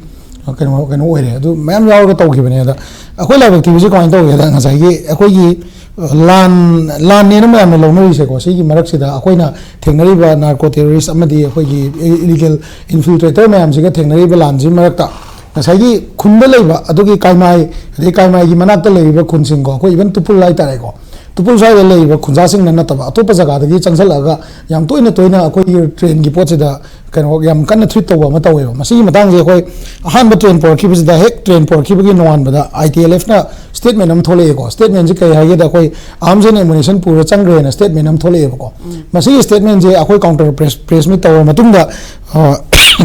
ꯀꯩꯅꯣ ꯀꯩꯅꯣ ꯑꯣꯏꯔꯦ꯫ ꯑꯗꯨ ꯃꯌꯥꯝ ꯌꯥꯎꯔꯒ ꯇꯧꯈꯤꯕꯅꯦ꯫ ꯑꯗ ꯑꯩꯈꯣꯏ ꯂꯥꯏꯕꯛ ꯊꯤꯕꯁꯤ ꯀꯃꯥꯏꯅ ꯇꯧꯒꯦꯗ, ꯉꯁꯥꯏꯒꯤ ꯑꯩꯈꯣꯏꯒꯤ ꯂꯥꯟ ꯂꯥꯟꯅꯦꯅ ꯃꯌꯥꯝꯅ ꯂꯧꯅꯔꯤꯁꯦꯀꯣ, ꯁꯤꯒꯤ ꯃꯔꯛꯁꯤꯗ ꯑꯩꯈꯣꯏꯅ ꯊꯦꯡꯅꯔꯤꯕ ꯅꯥꯔꯀꯣ ꯇꯦꯔꯣꯔꯤꯁ ꯑꯃꯗꯤ ꯑꯩꯈꯣꯏꯒꯤ ꯏꯂꯤꯒꯦꯜ ꯏꯟꯐꯤꯜꯇ꯭ꯔꯦꯇꯔ ꯃꯌꯥꯝꯁꯤꯒ ꯊꯦꯡꯅꯔꯤꯕ ꯂꯥꯟꯁꯤꯒꯤ ꯃꯔꯛꯇ ꯉꯁꯥꯏꯒꯤ ꯈꯨꯟꯗ ꯂꯩꯕ, ꯑꯗꯨꯒꯤ ꯀꯥꯏꯃꯥꯏ, ꯑꯗꯩ ꯀꯥꯏꯃꯥꯏꯒꯤ ꯃꯅꯥꯛꯇ ꯂꯩꯔꯤꯕ ꯈꯨꯟꯁꯤꯡꯀꯣ, ꯑꯩꯈꯣꯏ even ꯇꯨꯄꯨꯜ ꯍꯥꯏꯇꯥꯔꯦꯀꯣ, ꯇꯨꯄꯨꯜ ꯁ꯭ꯋꯥꯏꯗ ꯂꯩꯔꯤꯕ ꯈꯨꯟꯖꯥꯁꯤꯡꯅ ꯅꯠꯇꯕ ꯑꯇꯣꯞꯄ ꯖꯒꯥꯗꯒꯤ ꯆꯪꯁꯤꯜꯂꯛꯑꯒ ꯌꯥꯝ ꯇꯣꯏꯅ ꯇꯣꯏꯅ ꯑꯩꯈꯣꯏꯒꯤ ꯇ꯭ꯔꯦꯟꯒꯤ ꯄꯣꯠꯁꯤꯗ ꯀꯩꯅꯣ ꯌꯥꯝ ꯀꯟꯅ ꯊ꯭ꯔꯤꯠ ꯇꯧꯕ ꯑꯃ ꯇꯧꯋꯦꯕ꯫ ꯃꯁꯤꯒꯤ ꯃꯇꯥꯡꯁꯦ ꯑꯩꯈꯣꯏ ꯑꯍꯥꯟꯕ ꯇ꯭ꯔꯦꯟ ꯄꯨꯔꯛꯈꯤꯕꯁꯤꯗ, ꯍꯦꯛ ꯇ꯭ꯔꯦꯟ ꯄꯨꯔꯛꯈꯤꯕꯒꯤ ꯅꯣꯡꯉꯥꯟꯕꯗ ꯑꯥꯏ ꯇꯤ ꯑꯦꯜ ꯑꯦꯐꯅ ꯁ꯭ꯇꯦꯠꯃꯦꯟ ꯑꯃ ꯊꯣꯛꯂꯛꯑꯦꯀꯣ꯫ ꯁ꯭ꯇꯦꯠꯃꯦꯟꯁꯤ ꯀꯔꯤ ꯍꯥꯏꯒꯦꯗ, ꯑꯩꯈꯣꯏ ꯑꯥꯔꯝꯁ ꯑꯦꯟ ꯑꯦꯃꯨꯅꯤꯁꯟ ꯄꯨꯔ ꯆꯪꯈ꯭ꯔꯦꯅ ꯁ꯭ꯇꯦꯠꯃꯦꯟ ꯑꯃ ꯊꯣꯛꯂꯛꯑꯦꯕꯀꯣ꯫ ꯃꯁꯤꯒꯤ ꯁ꯭ꯇꯦꯠꯃꯦꯟꯁꯦ ꯑꯩꯈꯣꯏ ꯀꯥꯎꯟꯇꯔ ꯄ꯭ꯔꯦꯁ ꯄ꯭ꯔꯦꯁ ꯃꯤꯠ ꯇꯧꯔꯕ ꯃꯇꯨꯡꯗ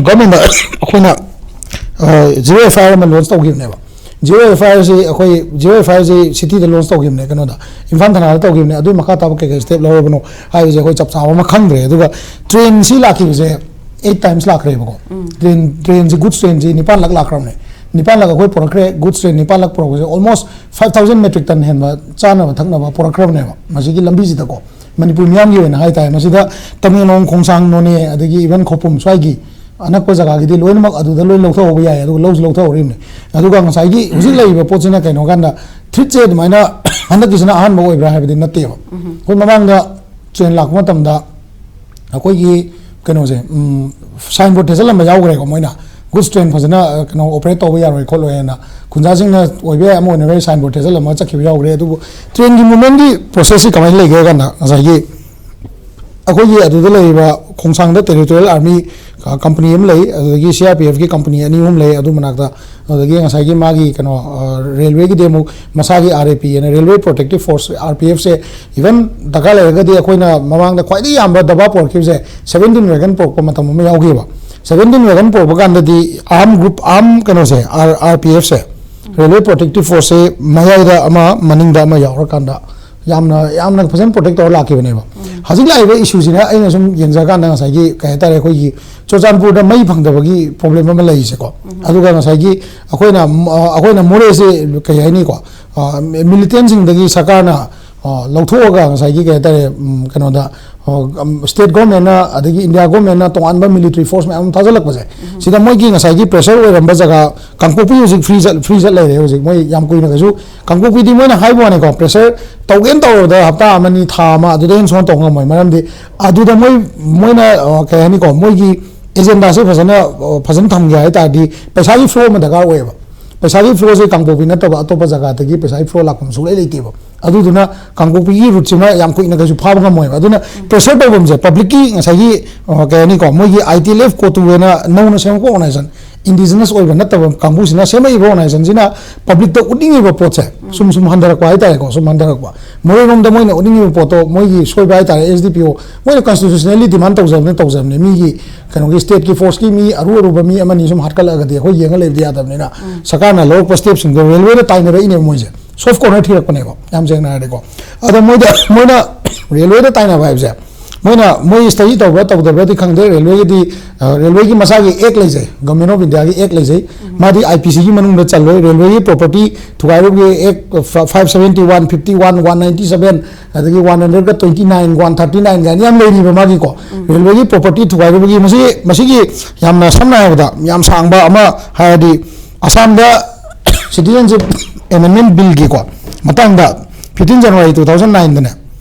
ꯒꯣꯔꯃꯦꯟꯗ ꯑꯩꯈꯣꯏꯅ ꯖꯤꯔꯣ ꯑꯦꯐ ꯑꯥꯏ ꯑꯥꯔ ꯑꯃ ꯂꯣꯟꯆ ꯇꯧꯈꯤꯕꯅꯦꯕ꯫ ꯖꯤꯔꯣ ꯑꯦꯐ ꯑꯥꯏ ꯑꯥꯔꯁꯤ ꯑꯩꯈꯣꯏ, ꯖꯤꯔꯣ ꯑꯦꯐ ꯑꯥꯏ ꯑꯥꯔꯁꯤ ꯁꯤꯇꯤꯗ ꯂꯣꯟꯆ ꯇꯧꯈꯤꯕꯅꯦ, ꯀꯩꯅꯣꯗ, ꯏꯝꯐꯥꯜ ꯊꯅꯥꯗ ꯇꯧꯈꯤꯕꯅꯦ꯫ ꯑꯗꯨꯒꯤ ꯃꯈꯥ ꯇꯥꯕ ꯀꯩꯀꯩ ꯁ꯭ꯇꯦꯞ ꯂꯧꯔꯕꯅꯣ ꯍꯥꯏꯕꯁꯦ ꯑꯩꯈꯣꯏ ꯆꯞ ꯆꯥꯕ ꯑꯃ ꯈꯪꯗ꯭ꯔꯦ꯫ ꯑꯗꯨꯒ ꯇ꯭ꯔꯦꯟꯁꯤ ꯂꯥꯛꯈꯤꯕꯁꯦ ꯑꯩꯠ ꯇꯥꯏꯝꯁ ꯂꯥꯛꯈ꯭ꯔꯦꯕꯀꯣ꯫ ꯇ꯭ꯔꯦꯟ ꯇ꯭ꯔꯦꯟꯁꯤ, ꯒꯨꯗꯁ ꯇ꯭ꯔꯦꯟꯁꯤ ꯅꯤꯄꯥꯟꯂꯛ ꯂꯥꯛꯈ꯭ꯔꯕꯅꯦ꯫ ꯅꯤꯄꯥꯟꯂꯛ ꯑꯩꯈꯣꯏ ꯄꯨꯔꯛꯈ꯭ꯔꯦ꯫ ꯒꯨꯗꯁ ꯇ꯭ꯔꯦꯟ ꯅꯤꯄꯥꯟꯂꯛ ꯄꯨꯔꯛꯄꯁꯦ almost five thousand metric ton ꯍꯦꯟꯕ ꯆꯥꯅꯕ ꯊꯛꯅꯕ ꯄꯨꯔꯛꯈ꯭ꯔꯕꯅꯦꯕ ꯃꯁꯤꯒꯤ ꯂꯝꯕꯤꯁꯤꯗꯀꯣ, ꯃꯅꯤꯄꯨꯔ ꯃꯤꯌꯥꯝꯒꯤ ꯑꯣꯏꯅ ꯍꯥꯏꯇꯥꯔꯦ꯫ ꯃꯁꯤꯗ ꯇꯃꯦꯡꯂꯣꯡ, ꯈꯣꯡꯁꯥꯡ, ꯅꯣꯅꯦ, ꯑꯗꯒꯤ even ꯈꯧꯄꯨꯝ ꯁ꯭ꯋꯥꯏꯒꯤ ꯑꯅꯛꯄ ꯖꯒꯥꯒꯤꯗꯤ ꯂꯣꯏꯅꯃꯛ ꯑꯗꯨꯗ ꯂꯣꯏ ꯂꯧꯊꯍꯧꯕ ꯌꯥꯏ, ꯑꯗꯨꯒ ꯂꯧꯁꯨ ꯂꯧꯊꯍꯧꯔꯤꯕꯅꯤ꯫ ꯑꯗꯨꯒ ꯉꯁꯥꯏꯒꯤ ꯍꯧꯖꯤꯛ ꯂꯩꯔꯤꯕ ꯄꯣꯠꯁꯤꯅ ꯀꯩꯅꯣ ꯀꯥꯟꯗ, ꯊ꯭ꯔꯤꯠꯁꯦ ꯑꯗꯨꯃꯥꯏꯅ ꯍꯟꯗꯛꯀꯤꯁꯤꯅ ꯑꯍꯥꯟꯕ ꯑꯣꯏꯕ꯭ꯔꯥ ꯍꯥꯏꯕꯗꯤ ꯅꯠꯇꯦꯕ꯫ ꯑꯩꯈꯣꯏ ꯃꯃꯥꯡꯗ ꯇ꯭ꯔꯦꯟ ꯂꯥꯛꯄ ꯃꯇꯝꯗ ꯑꯩꯈꯣꯏꯒꯤ ꯀꯩꯅꯣꯁꯦ, ꯎꯝ, ꯁꯥꯏꯟ ꯕꯣꯔꯗ ꯊꯦꯠꯆꯜꯂꯝꯕ ꯌꯥꯎꯈ꯭ꯔꯦꯀꯣ꯫ ꯃꯣꯏꯅ ꯒꯨꯗꯁ ꯇ꯭ꯔꯦꯟ ꯐꯖꯅ, ꯑ, ꯀꯩꯅꯣ, ꯑꯣꯄꯔꯦꯠ ꯇꯧꯕ ꯌꯥꯔꯣꯏ ꯈꯣꯠꯂꯣꯏꯅ ꯈꯨꯟꯖꯥꯁꯤꯡꯅ ꯑꯣꯏꯕ ꯌꯥꯏ, ꯑꯃ ꯑꯣꯏꯅꯕ ꯌꯥꯏ, ꯁꯥꯏꯟ ꯕꯣꯔꯗ ꯊꯦꯠꯆꯜꯂꯝꯃꯒ ꯆꯠꯈꯤꯕ ꯌꯥꯎꯈ꯭ꯔꯦ꯫ ꯑꯗꯨꯕꯨ ꯇ꯭ꯔꯦꯟꯒꯤ ꯃꯨꯞꯃꯦꯟꯒꯤ ꯄ꯭ꯔꯣꯁꯦꯁꯁꯤ ꯀꯃꯥꯏꯅ ꯂꯩꯒꯦ ꯍꯥꯏ ꯀꯥꯟꯗ, ꯉꯁꯥꯏꯒꯤ ꯑꯩꯈꯣꯏꯒꯤ ꯑꯗꯨꯗ ꯂꯩꯔꯤꯕ ꯈꯣꯡꯁꯥꯡꯗ territorial army company ꯑꯃ ꯂꯩ, ꯑꯗꯨꯗꯒꯤ C R P F ꯀꯤ company ꯑꯅꯤ ꯑꯍꯨꯝ ꯂꯩ ꯑꯗꯨ ꯃꯅꯥꯛꯇ꯫ ꯑꯗꯨꯗꯒꯤ ꯉꯁꯥꯏꯒꯤ ꯃꯥꯒꯤ ꯀꯩꯅꯣ, ꯑ, railway ꯒꯤꯗꯤ ꯑꯃꯨꯛ ꯃꯁꯥꯒꯤ R A P ꯑꯅ, Railway Protective Force, R P F ꯁꯦ even ꯗꯔꯀꯥꯔ ꯂꯩꯔꯒꯗꯤ ꯑꯩꯈꯣꯏꯅ ꯃꯃꯥꯡꯗ ꯈ꯭ꯋꯥꯏꯗꯒꯤ ꯌꯥꯝꯕ ꯗꯕꯥ ꯄꯨꯔꯛꯈꯤꯕꯁꯦ seventeen wagon ꯄꯨꯔꯛꯄ ꯃꯇꯝ ꯑꯃ ꯌꯥꯎꯈꯤꯕ꯫ Seventeen wagon ꯄꯨꯔꯛꯄ ꯀꯥꯟꯗꯗꯤ arm group, arm ꯀꯩꯅꯣꯁꯦ, R-, R P F ꯁꯦ, Railway Protective Force ꯁꯦ ꯃꯌꯥꯏꯗ ꯑꯃ, ꯃꯅꯤꯡꯗ ꯑꯃ ꯌꯥꯎꯔꯀꯥꯟꯗ ꯌꯥꯝꯅ, ꯌꯥꯝꯅ ꯐꯖꯅ protect ꯇꯧꯔ ꯂꯥꯛꯈꯤꯕꯅꯦꯕ꯫ ꯍꯧꯖꯤꯛ ꯂꯥꯛꯏꯕ issue ꯁꯤꯅ ꯑꯩꯅ ꯁꯨꯝ ꯌꯦꯡꯖꯔꯀꯥꯟꯗ ꯉꯁꯥꯏꯒꯤ ꯀꯩ ꯍꯥꯏꯇꯥꯔꯦ, ꯑꯩꯈꯣꯏꯒꯤ ꯆꯨꯔꯆꯥꯟꯄꯨꯔꯗ ꯃꯩ ꯐꯪꯗꯕꯒꯤ problem ꯑꯃ ꯂꯩꯔꯤꯁꯦꯀꯣ꯫ ꯑꯗꯨꯒ ꯉꯁꯥꯏꯒꯤ ꯑꯩꯈꯣꯏꯅ, ꯑ, ꯑꯩꯈꯣꯏꯅ ꯃꯣꯔꯦꯁꯦ ꯀꯩ ꯍꯥꯏꯅꯤꯀꯣ, ꯑ, militant ꯁꯤꯡꯗꯒꯤ ꯁꯔꯀꯥꯔꯅ, ꯑ, ꯂꯧꯊꯣꯛꯑꯒ ꯉꯁꯥꯏꯒꯤ ꯀꯩ ꯍꯥꯏꯇꯥꯔꯦ, ꯎꯝ, ꯀꯩꯅꯣꯗ, ꯑ, ꯎꯝ, state government ꯅ ꯑꯗꯒꯤ India government ꯅ ꯇꯣꯉꯥꯟꯕ military force ꯃꯌꯥꯝ ꯑꯃ ꯊꯥꯖꯤꯜꯂꯛꯄꯁꯦ, ꯁꯤꯗ ꯃꯣꯏꯒꯤ ꯉꯁꯥꯏꯒꯤ pressure ꯑꯣꯏꯔꯝꯕ ꯖꯒꯥ, ꯀꯥꯡꯄꯣꯛꯄꯤ ꯍꯧꯖꯤꯛ free ꯆꯠ-, free ꯆꯠ ꯂꯩꯔꯦ꯫ ꯍꯧꯖꯤꯛ ꯃꯣꯏ ꯌꯥꯝ ꯀꯨꯏꯅ ꯀꯩꯁꯨ, ꯀꯥꯡꯄꯣꯛꯄꯤꯗꯤ ꯃꯣꯏꯅ ꯍꯥꯏꯕ ꯋꯥꯅꯤꯀꯣ, pressure ꯇꯧꯒꯦꯅ ꯇꯧꯔꯕꯗ ꯍꯞꯇꯥ ꯑꯃꯅꯤ, ꯊꯥ ꯑꯃ ꯑꯗꯨꯗ ꯍꯦꯟꯅ ꯁꯨꯡꯇꯧ ꯇꯧ ꯉꯝꯃꯣꯏ꯫ ꯃꯔꯝꯗꯤ ꯑꯗꯨꯗ ꯃꯣꯏ, ꯃꯣꯏꯅ, ꯑ, ꯀꯩ ꯍꯥꯏꯅꯤꯀꯣ, ꯃꯣꯏꯒꯤ agenda ꯁꯦ ꯐꯖꯅ, ꯑ, ꯐꯖꯅ ꯊꯝꯒꯦ ꯍꯥꯏ ꯇꯥꯔꯗꯤ ꯄꯩꯁꯥꯒꯤ flow ꯑꯃ ꯗꯔꯀꯥꯔ ꯑꯣꯏꯌꯦꯕ꯫ ꯄꯩꯁꯥꯒꯤ flow ꯁꯦ ꯀꯥꯡꯄꯣꯛꯄꯤ ꯅꯠꯇꯕ ꯑꯇꯣꯞꯄ ꯖꯒꯥꯗꯒꯤ ꯄꯩꯁꯥꯒꯤ flow ꯂꯥꯛꯐꯝ ꯁꯨꯡꯂꯩ ꯂꯩꯇꯦꯕ꯫ ꯑꯗꯨꯗꯨꯅ ꯀꯥꯡꯄꯣꯛꯄꯤꯒꯤ route ꯁꯤꯃ ꯌꯥꯝ ꯀꯨꯏꯅ ꯀꯩꯁꯨ ꯐꯥꯕ ꯉꯝꯃꯣꯏꯕ꯫ ꯑꯗꯨꯅ pressure ꯇꯧꯐꯝꯁꯦ public ꯀꯤ ꯉꯁꯥꯏꯒꯤ, ꯑ, ꯀꯩ ꯍꯥꯏꯅꯤꯀꯣ, ꯃꯣꯏꯒꯤ I T L F CoTU ꯍꯥꯏꯅ ꯅꯧꯅ ꯁꯦꯝꯃꯛꯄ organization, indigenous ꯑꯣꯏꯕ ꯅꯠꯇꯕ ꯀꯥꯡꯕꯨꯁꯤꯅ ꯁꯦꯝꯃꯛꯏꯕ organization ꯁꯤꯅ public ꯇ ꯎꯠꯅꯤꯡꯉꯤꯕ ꯄꯣꯠꯁꯦ ꯁꯨꯝ, ꯁꯨꯝ ꯍꯟꯊꯔꯛꯄ ꯍꯥꯏꯇꯥꯔꯦꯀꯣ, ꯁꯨꯝ ꯍꯟꯊꯔꯛꯄ꯫ ꯃꯣꯔꯦꯔꯣꯝꯗ ꯃꯣꯏꯅ ꯎꯠꯅꯤꯡꯉꯤꯕ ꯄꯣꯠꯇꯣ, ꯃꯣꯏꯒꯤ ꯁꯣꯏꯕ ꯍꯥꯏꯇꯥꯔꯦ, S D P O, ꯃꯣꯏꯅ constitutionally demand ꯇꯧꯖꯕꯅꯤ, ꯇꯧꯖꯕꯅꯤ꯫ ꯃꯤꯒꯤ ꯀꯩꯅꯣꯒꯤ state ꯀꯤ force ꯀꯤ ꯃꯤ ꯑꯔꯨ ꯑꯔꯨꯕ ꯃꯤ ꯑꯃꯅꯤ ꯁꯨꯝ ꯍꯥꯠꯀꯠꯂꯛꯑꯒꯗꯤ ꯑꯩꯈꯣꯏ ꯌꯦꯡꯉ ꯂꯩꯕꯗꯤ ꯌꯥꯗꯕꯅꯤꯅ, ꯁꯔꯀꯥꯔꯅ ꯂꯧꯔꯛꯄ step ꯁꯤꯡꯗꯣ railway ꯗ ꯇꯥꯏꯅꯔꯛꯏꯅꯦꯕ ꯃꯣꯏꯁꯦ꯫ Soft corner ꯊꯤꯔꯛꯄꯅꯦꯕ, ꯌꯥꯝ ꯁꯦꯡꯅ ꯍꯥꯏꯔꯗꯤꯀꯣ꯫ ꯑꯗꯣ ꯃꯣꯏꯗ, ꯃꯣꯏꯅ railway ꯗ ꯇꯥꯏꯅꯕ ꯍꯥꯏꯕꯁꯦ, ꯃꯣꯏꯅ, ꯃꯣꯏ study ꯇꯧꯕ꯭ꯔꯥ ꯇꯧꯗꯕ꯭ꯔꯥꯗꯤ ꯈꯪꯗꯦ, railway ꯒꯤꯗꯤ, ꯑ, railway ꯒꯤ ꯃꯁꯥꯒꯤ act ꯂꯩꯖꯩ, Government of India ꯒꯤ act ꯂꯩꯖꯩ, ꯃꯥꯗꯤ I P C ꯒꯤ ꯃꯅꯨꯡꯗ ꯆꯜꯂꯣꯏ꯫ Railway ꯒꯤ property ꯊꯨꯒꯥꯏꯔꯨꯕꯒꯤ act five seventy one, fifty one, one ninety seven, ꯑꯗꯒꯤ one hundred ꯒ twenty nine, one thirty nine ꯀꯥꯏꯅ ꯌꯥꯝ ꯂꯩꯔꯤꯕ ꯃꯥꯒꯤꯀꯣ꯫ Railway ꯒꯤ property ꯊꯨꯒꯥꯏꯔꯨꯕꯒꯤ, ꯃꯁꯤ, ꯃꯁꯤꯒꯤ ꯌꯥꯝꯅ ꯁꯝꯅ ꯍꯥꯏꯔꯕꯗ ꯌꯥꯝ ꯁꯥꯡꯕ ꯑꯃ ꯍꯥꯏꯔꯗꯤ, ꯑꯁꯥꯝꯗ Citizenship Amendment Bill ꯒꯤꯀꯣ ꯃꯇꯥꯡꯗ, fifteen January two thousand nine ꯗꯅꯦ,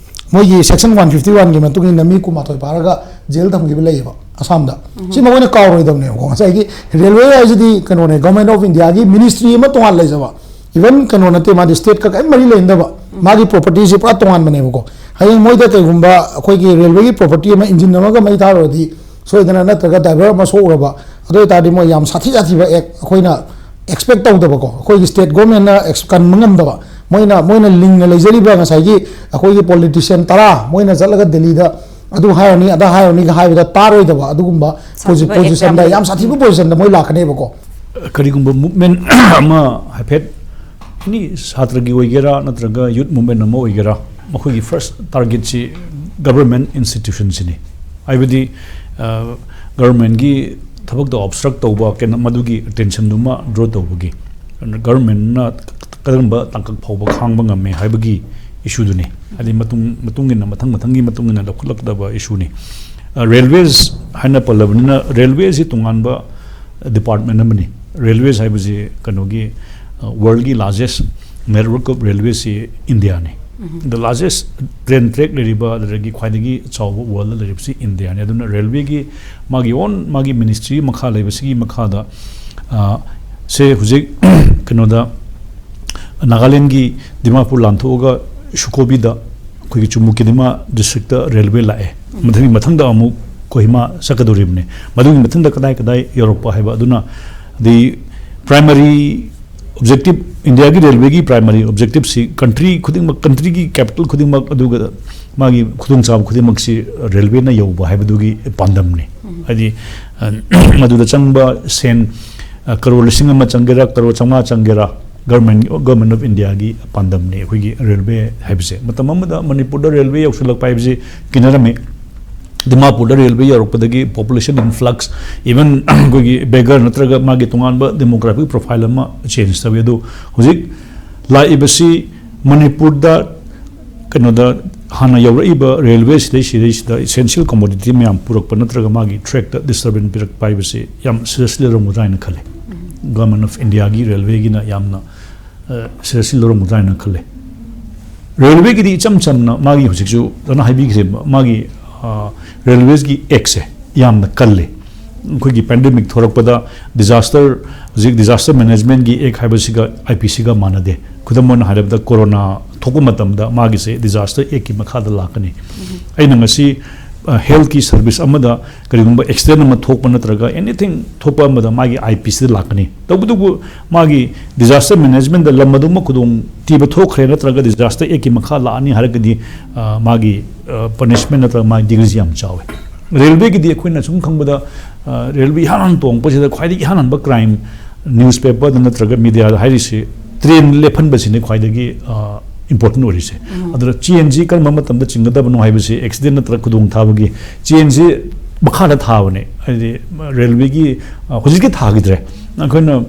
ꯃꯣꯏꯒꯤ section one fifty one ꯒꯤ ꯃꯇꯨꯡ ꯏꯟꯅ ꯃꯤ ꯀꯨꯟꯃꯥꯊꯣꯏ ꯐꯥꯔꯒ jail ꯊꯝꯈꯤꯕ ꯂꯩꯌꯦꯕ ꯑꯁꯥꯝꯗ꯫ ꯁꯤ ꯃꯈꯣꯏꯅ ꯀꯥꯎꯔꯣꯏꯗꯕꯅꯦꯕꯀꯣ꯫ ꯉꯁꯥꯏꯒꯤ railway ꯍꯥꯏꯁꯤꯗꯤ ꯀꯩꯅꯣꯅꯦ, Government of India ꯒꯤ ministry ꯑꯃ ꯇꯣꯉꯥꯟ ꯂꯩꯖꯕ, even ꯀꯩꯅꯣ ꯅꯠꯇꯦ, ꯃꯥꯗꯤ state ꯀ ꯀꯔꯤꯝ ꯃꯔꯤ ꯂꯩꯅꯗꯕ, ꯃꯥꯒꯤ property ꯁꯤ ꯄꯨꯔꯥ ꯇꯣꯉꯥꯟꯕꯅꯦꯕꯀꯣ꯫ ꯍꯌꯦꯡ ꯃꯣꯏꯗ ꯀꯩꯒꯨꯝꯕ ꯑꯩꯈꯣꯏꯒꯤ ꯔꯦꯜꯋꯦꯒꯤ ꯄ꯭ꯔꯣꯄꯔꯇꯤ ꯑꯃ, ꯏꯟꯖꯤꯟ ꯑꯃꯒ ꯃꯩ ꯊꯥꯔꯨꯔꯗꯤ, ꯁꯣꯏꯗꯅ, ꯅꯠꯇ꯭ꯔꯒ ꯗ꯭ꯔꯥꯏꯚꯔ ꯑꯃ ꯁꯣꯛꯎꯔꯕ, ꯑꯗꯨ ꯑꯣꯏꯇꯥꯔꯗꯤ ꯃꯣꯏ ꯌꯥꯝ ꯁꯥꯊꯤ ꯁꯥꯊꯤꯕ ꯑꯦꯛ ꯑꯩꯈꯣꯏꯅ ꯑꯦꯛꯁꯄꯦꯛ ꯇꯧꯗꯕꯀꯣ, ꯑꯩꯈꯣꯏꯒꯤ ꯁ꯭ꯇꯦꯠ ꯒꯣꯔꯃꯦꯟꯅ ꯑꯦꯛꯁ-, ꯀꯟꯕ ꯉꯝꯗꯕ, ꯃꯣꯏꯅ ꯃꯣꯏꯅ ꯂꯤꯡꯅ ꯂꯩꯖꯔꯤꯕ ꯉꯁꯥꯏꯒꯤ ꯑꯩꯈꯣꯏꯒꯤ ꯄꯣꯂꯤꯇꯤꯁꯤꯌꯥꯟ ꯇꯔꯥ, ꯃꯣꯏꯅ ꯆꯠꯂꯒ ꯗꯦꯜꯂꯤꯗ ꯑꯗꯨ ꯍꯥꯏꯔꯅꯤ, ꯑꯗꯥ ꯍꯥꯏꯔꯅꯤꯒ ꯍꯥꯏꯕꯗ ꯇꯥꯔꯣꯏꯗꯕ ꯑꯗꯨꯒꯨꯝꯕ ꯁꯥꯊꯤꯕ ꯄꯣꯖꯤ-, ꯑꯦꯛ ꯌꯥꯝ ꯄꯣꯖꯤꯁꯟꯗ ꯂꯩ꯫ ꯌꯥꯝ ꯁꯥꯊꯤꯕ ꯄꯣꯖꯤꯁꯟꯗ ꯃꯣꯏ ꯂꯥꯛꯀꯅꯦꯕꯀꯣ꯫ ꯀꯔꯤꯒꯨꯝꯕ ꯃꯨꯚꯃꯦꯟ ꯑꯃ ꯍꯥꯏꯐꯦꯠ, ꯑꯦꯅꯤ ꯁꯥꯇ꯭ꯔꯒꯤ ꯑꯣꯏꯒꯦꯔꯥ ꯅꯠꯇ꯭ꯔꯒ ꯌꯨꯠ ꯃꯨꯚꯃꯦꯟ ꯑꯃ ꯑꯣꯏꯒꯦꯔꯥ, ꯃꯈꯣꯏꯒꯤ ꯐꯥꯔꯁ ꯇꯥꯔꯒꯦꯠꯁꯤ ꯒꯚꯔꯟꯃꯦꯟ ꯏꯟꯁꯇꯤꯇ꯭ꯌꯨꯁꯟꯁꯤꯅꯤ꯫ ꯍꯥꯏꯕꯗꯤ, ꯒꯚꯔꯟꯃꯦꯟꯒꯤ ꯊꯕꯛꯇ ꯑꯣꯕꯁꯇ꯭ꯔꯛ ꯇꯧꯕ ꯀꯩꯅꯣ, ꯃꯗꯨꯒꯤ ꯑꯦꯇꯦꯟꯁꯟꯗꯨꯃ ꯗ꯭ꯔꯣ ꯇꯧꯕꯒꯤ, ꯒꯚꯔꯟꯃꯦꯟꯅ ꯀꯔꯝꯕ ꯇꯥꯡꯀꯛ ꯐꯥꯎꯕ ꯈꯥꯡꯕ ꯉꯝꯃꯦ ꯍꯥꯏꯕꯒꯤ ꯏꯁꯨꯗꯨꯅꯤ꯫ ꯍꯥꯏꯗꯤ ꯃꯇꯨꯡ, ꯃꯇꯨꯡ ꯏꯟꯅ, ꯃꯊꯪ ꯃꯊꯪꯒꯤ ꯃꯇꯨꯡ ꯏꯟꯅ ꯂꯧꯈꯠꯂꯛꯀꯗꯕ ꯏꯁꯨꯅꯤ꯫ ꯔꯦꯜꯋꯦꯁ ꯍꯥꯏꯅ ꯄꯜꯂꯕꯅꯤꯅ, ꯔꯦꯜꯋꯦꯁꯤ ꯇꯣꯉꯥꯟꯕ ꯗꯤꯄꯥꯔꯠꯃꯦꯟ ꯑꯃꯅꯤ꯫ ꯔꯦꯜꯋꯦꯁ ꯍꯥꯏꯕꯁꯤ ꯀꯩꯅꯣꯒꯤ, ꯋꯥꯔꯜꯒꯤ ꯂꯥꯔꯖꯦꯁ ꯅꯦꯠꯋꯔꯛ ꯑꯣꯐ ꯔꯦꯜꯋꯦꯁꯤ ꯏꯟꯗꯤꯌꯥꯅꯤ꯫ Um. The largest train track ꯂꯩꯔꯤꯕ, ꯑꯗꯨꯗꯒꯤ ꯈ꯭ꯋꯥꯏꯗꯒꯤ ꯆꯥꯎꯕ ꯋꯥꯔꯜꯗ ꯂꯩꯔꯤꯕꯁꯤ ꯏꯟꯗꯤꯌꯥꯅꯤ꯫ ꯑꯗꯨꯅ ꯔꯦꯜꯋꯦꯒꯤ ꯃꯥꯒꯤ ꯑꯣꯟ, ꯃꯥꯒꯤ ꯃꯤꯅꯤꯁꯇ꯭ꯔꯤ ꯃꯈꯥ ꯂꯩꯕꯁꯤꯒꯤ ꯃꯈꯥꯗ, ꯑ, ꯁꯦ ꯍꯧꯖꯤꯛ ꯀꯩꯅꯣꯗ ꯅꯥꯒꯥꯂꯦꯟꯒꯤ ꯗꯤꯃꯥꯄꯨꯔ ꯂꯥꯟꯊꯣꯛꯑꯒ ꯁꯨꯀꯣꯕꯤꯗ ꯑꯩꯈꯣꯏꯒꯤ ꯆꯨꯝꯕꯨꯀꯤꯗꯤꯃꯥ ꯗꯤꯁꯇ꯭ꯔꯤꯛꯇ ꯔꯦꯜꯋꯦ ꯂꯥꯛꯑꯦ꯫ ꯃꯊꯪꯒꯤ, ꯃꯊꯪꯗ ꯑꯃꯨꯛ ꯀꯣꯍꯤꯃꯥ ꯆꯠꯀꯗꯧꯔꯤꯕꯅꯤ꯫ ꯃꯗꯨꯒꯤ ꯃꯊꯪꯗ ꯀꯗꯥꯏ ꯀꯗꯥꯏ ꯌꯧꯔꯛꯄ ꯍꯥꯏꯕ ꯑꯗꯨꯅ, the primary objective, ꯏꯟꯗꯤꯌꯥꯒꯤ ꯔꯦꯜꯋꯦꯒꯤ ꯄ꯭ꯔꯥꯏꯃꯔꯤ ꯑꯣꯕꯖꯦꯛꯇꯤꯞꯁꯤ ꯀꯟꯇ꯭ꯔꯤ ꯈꯨꯗꯤꯡꯃꯛ, ꯀꯟꯇ꯭ꯔꯤꯒꯤ ꯀꯦꯄꯤꯇꯦꯜ ꯈꯨꯗꯤꯡꯃꯛ, ꯑꯗꯨꯒ ꯃꯥꯒꯤ ꯈꯨꯗꯣꯡꯆꯥꯕ ꯈꯨꯗꯤꯡꯃꯛꯁꯤ ꯔꯦꯜꯋꯦꯅ ꯌꯧꯕ ꯍꯥꯏꯕꯗꯨꯒꯤ ꯄꯥꯟꯗꯝꯅꯤ꯫ ꯎꯝ꯫ ꯍꯥꯏꯗꯤ, ꯑ, ꯃꯗꯨꯗ ꯆꯪꯕ ꯁꯦꯟ, ꯑ, ꯀꯔꯣꯔ ꯂꯤꯁꯤꯡ ꯑꯃ ꯆꯪꯒꯦꯔꯥ, ꯀꯔꯣꯔ ꯆꯥꯝꯃꯉꯥ ꯆꯪꯒꯦꯔꯥ, ꯒꯚꯔꯟꯃꯦꯟ, ꯒꯚꯔꯟꯃꯦꯟ ꯑꯣꯐ ꯏꯟꯗꯤꯌꯥꯒꯤ ꯄꯥꯟꯗꯝꯅꯤ ꯑꯩꯈꯣꯏꯒꯤ ꯔꯦꯜꯋꯦ ꯍꯥꯏꯕꯁꯦ꯫ ꯃꯇꯝ ꯑꯃꯗ ꯃꯅꯤꯄꯨꯔꯗ ꯔꯦꯜꯋꯦ ꯌꯧꯁꯤꯜꯂꯛꯄ ꯍꯥꯏꯕꯁꯤ ꯀꯤꯅꯔꯝꯃꯤ꯫ ꯗꯤꯃꯥꯄꯨꯔꯗ ꯔꯦꯜꯋꯦ ꯌꯧꯔꯛꯄꯗꯒꯤ population influx, even ꯑꯩꯈꯣꯏꯒꯤ ꯕꯦꯒꯔ ꯅꯠꯇ꯭ꯔꯒ ꯃꯥꯒꯤ ꯇꯣꯉꯥꯟꯕ demographic profile ꯑꯃ ꯆꯦꯟꯖ ꯇꯧꯏ꯫ ꯑꯗꯨ ꯍꯧꯖꯤꯛ ꯂꯥꯛꯏꯕꯁꯤ ꯃꯅꯤꯄꯨꯔꯗ ꯀꯩꯅꯣꯗ ꯍꯥꯟꯅ ꯌꯧꯔꯛꯏꯕ ꯔꯦꯜꯋꯦ ꯁꯤꯗꯩ, ꯁꯤꯗꯩꯁꯤꯗ essential commodity ꯃꯌꯥꯝ ꯄꯨꯔꯛꯄ ꯅꯠꯇ꯭ꯔꯒ ꯃꯥꯒꯤ trackꯇ disturbance ꯄꯤꯔꯛꯄ ꯍꯥꯏꯕꯁꯤ ꯌꯥꯝ seriously ꯂꯧꯔꯝꯒꯗ꯭ꯔꯥ ꯍꯥꯏꯅ ꯈꯜꯂꯤ꯫ Government of Indiaꯒꯤ ꯔꯦꯜꯋꯦꯒꯤꯅ ꯌꯥꯝꯅ, ꯑ, seriously ꯂꯧꯔꯝꯒꯗ꯭ꯔꯥ ꯍꯥꯏꯅ ꯈꯜꯂꯤ꯫ ꯔꯦꯜꯋꯦꯒꯤꯗꯤ ꯏꯆꯝ ꯆꯝꯅ ꯃꯥꯒꯤ ꯍꯧꯖꯤꯛꯁꯨ ꯗꯥꯅ ꯍꯥꯏꯕꯤꯈ꯭ꯔꯦꯕ, ꯃꯥꯒꯤ, ꯑ, ꯔꯦꯜꯋꯦꯁꯀꯤ ꯑꯦꯛꯁꯦ ꯌꯥꯝꯅ ꯀꯜꯂꯤ꯫ ꯑꯩꯈꯣꯏꯒꯤ ꯄꯦꯟꯗꯦꯃꯤꯛ ꯊꯣꯔꯛꯄꯗ disaster, ꯍꯧꯖꯤꯛ disaster managementꯀꯤ act ꯍꯥꯏꯕꯁꯤꯒ IPCꯒ ꯃꯥꯟꯅꯗꯦ꯫ ꯈꯨꯗꯝ ꯑꯣꯏꯅ ꯍꯥꯏꯔꯕꯗ, ꯀꯣꯔꯣꯅꯥ ꯊꯣꯛꯄ ꯃꯇꯝꯗ ꯃꯥꯒꯤꯁꯦ ꯗꯤꯖꯥꯁꯇꯔ ꯑꯦꯛꯀꯤ ꯃꯈꯥꯗ ꯂꯥꯛꯀꯅꯤ꯫ ꯑꯩꯅ ꯉꯁꯤ ꯍꯦꯜꯊꯀꯤ ꯁꯔꯚꯤꯁ ꯑꯃꯗ ꯀꯔꯤꯒꯨꯝꯕ ꯑꯦꯛꯁꯤꯗꯦꯟ ꯑꯃ ꯊꯣꯛꯄ ꯅꯠꯇ꯭ꯔꯒ ꯑꯦꯅꯤꯊꯤꯡ ꯊꯣꯛꯄ ꯑꯃꯗ ꯃꯥꯒꯤ ꯑꯥꯏ ꯄꯤꯁꯤꯗ ꯂꯥꯛꯀꯅꯤ꯫ ꯇꯧꯕꯇꯕꯨ ꯃꯥꯒꯤ ꯗꯤꯖꯥꯁꯇꯔ ꯃꯦꯅꯦꯖꯃꯦꯟꯗ ꯂꯝ ꯑꯗꯨꯃ ꯈꯨꯗꯣꯡ ꯊꯤꯕ ꯊꯣꯛꯈ꯭ꯔꯦ ꯅꯠꯇ꯭ꯔꯒ ꯗꯤꯖꯥꯁꯇꯔ ꯑꯦꯛꯀꯤ ꯃꯈꯥ ꯂꯥꯛꯑꯅꯤ ꯍꯥꯏꯔꯒꯗꯤ, ꯑ, ꯃꯥꯒꯤ ꯄꯅꯤꯁꯃꯦꯟ ꯅꯠꯇ꯭ꯔꯒ ꯃꯥꯒꯤ ꯗꯤꯒ꯭ꯔꯤꯁꯤ ꯌꯥꯝ ꯆꯥꯎꯋꯦ꯫ ꯔꯦꯜꯋꯦꯒꯤꯗꯤ ꯑꯩꯈꯣꯏꯅ ꯁꯨꯝ ꯈꯪꯕꯗ, ꯑ, ꯔꯦꯜꯋꯦ ꯏꯍꯥꯟ ꯍꯥꯟꯅ ꯇꯣꯡꯉꯛꯄꯁꯤꯗ ꯈ꯭ꯋꯥꯏꯗꯒꯤ ꯏꯍꯥꯟ ꯍꯥꯟꯕ ꯀ꯭ꯔꯥꯏꯝ ꯅ꯭ꯌꯨꯁꯄꯦꯄꯔꯗ ꯅꯠꯇ꯭ꯔꯒ ꯃꯤꯗꯤꯌꯥꯗ ꯍꯥꯏꯔꯤꯁꯤ ꯇ꯭ꯔꯦꯟ ꯂꯦꯞꯍꯟꯕꯁꯤꯅꯤ ꯈ꯭ꯋꯥꯏꯗꯒꯤ, ꯑ, ꯏꯝꯄꯣꯔꯇꯦꯟ ꯑꯣꯏꯔꯤꯁꯦ꯫ ꯑꯗꯨꯅ ꯆꯦꯟꯁꯤ ꯀꯔꯝꯕ ꯃꯇꯝꯗ ꯆꯤꯡꯒꯗꯕꯅꯣ ꯍꯥꯏꯕꯁꯤ ꯑꯦꯛꯁꯤꯗꯦꯟ ꯅꯠꯇ꯭ꯔꯒ ꯈꯨꯗꯣꯡꯊꯥꯕꯒꯤ ꯆꯦꯟꯁꯤ ꯃꯈꯥꯗ ꯊꯥꯕꯅꯦ꯫ ꯍꯥꯏꯗꯤ ꯔꯦꯜꯋꯦꯒꯤ, ꯑ, ꯍꯧꯖꯤꯛꯇꯤ ꯊꯥꯈꯤꯗ꯭ꯔꯦ꯫ ꯑꯩꯈꯣꯏꯅ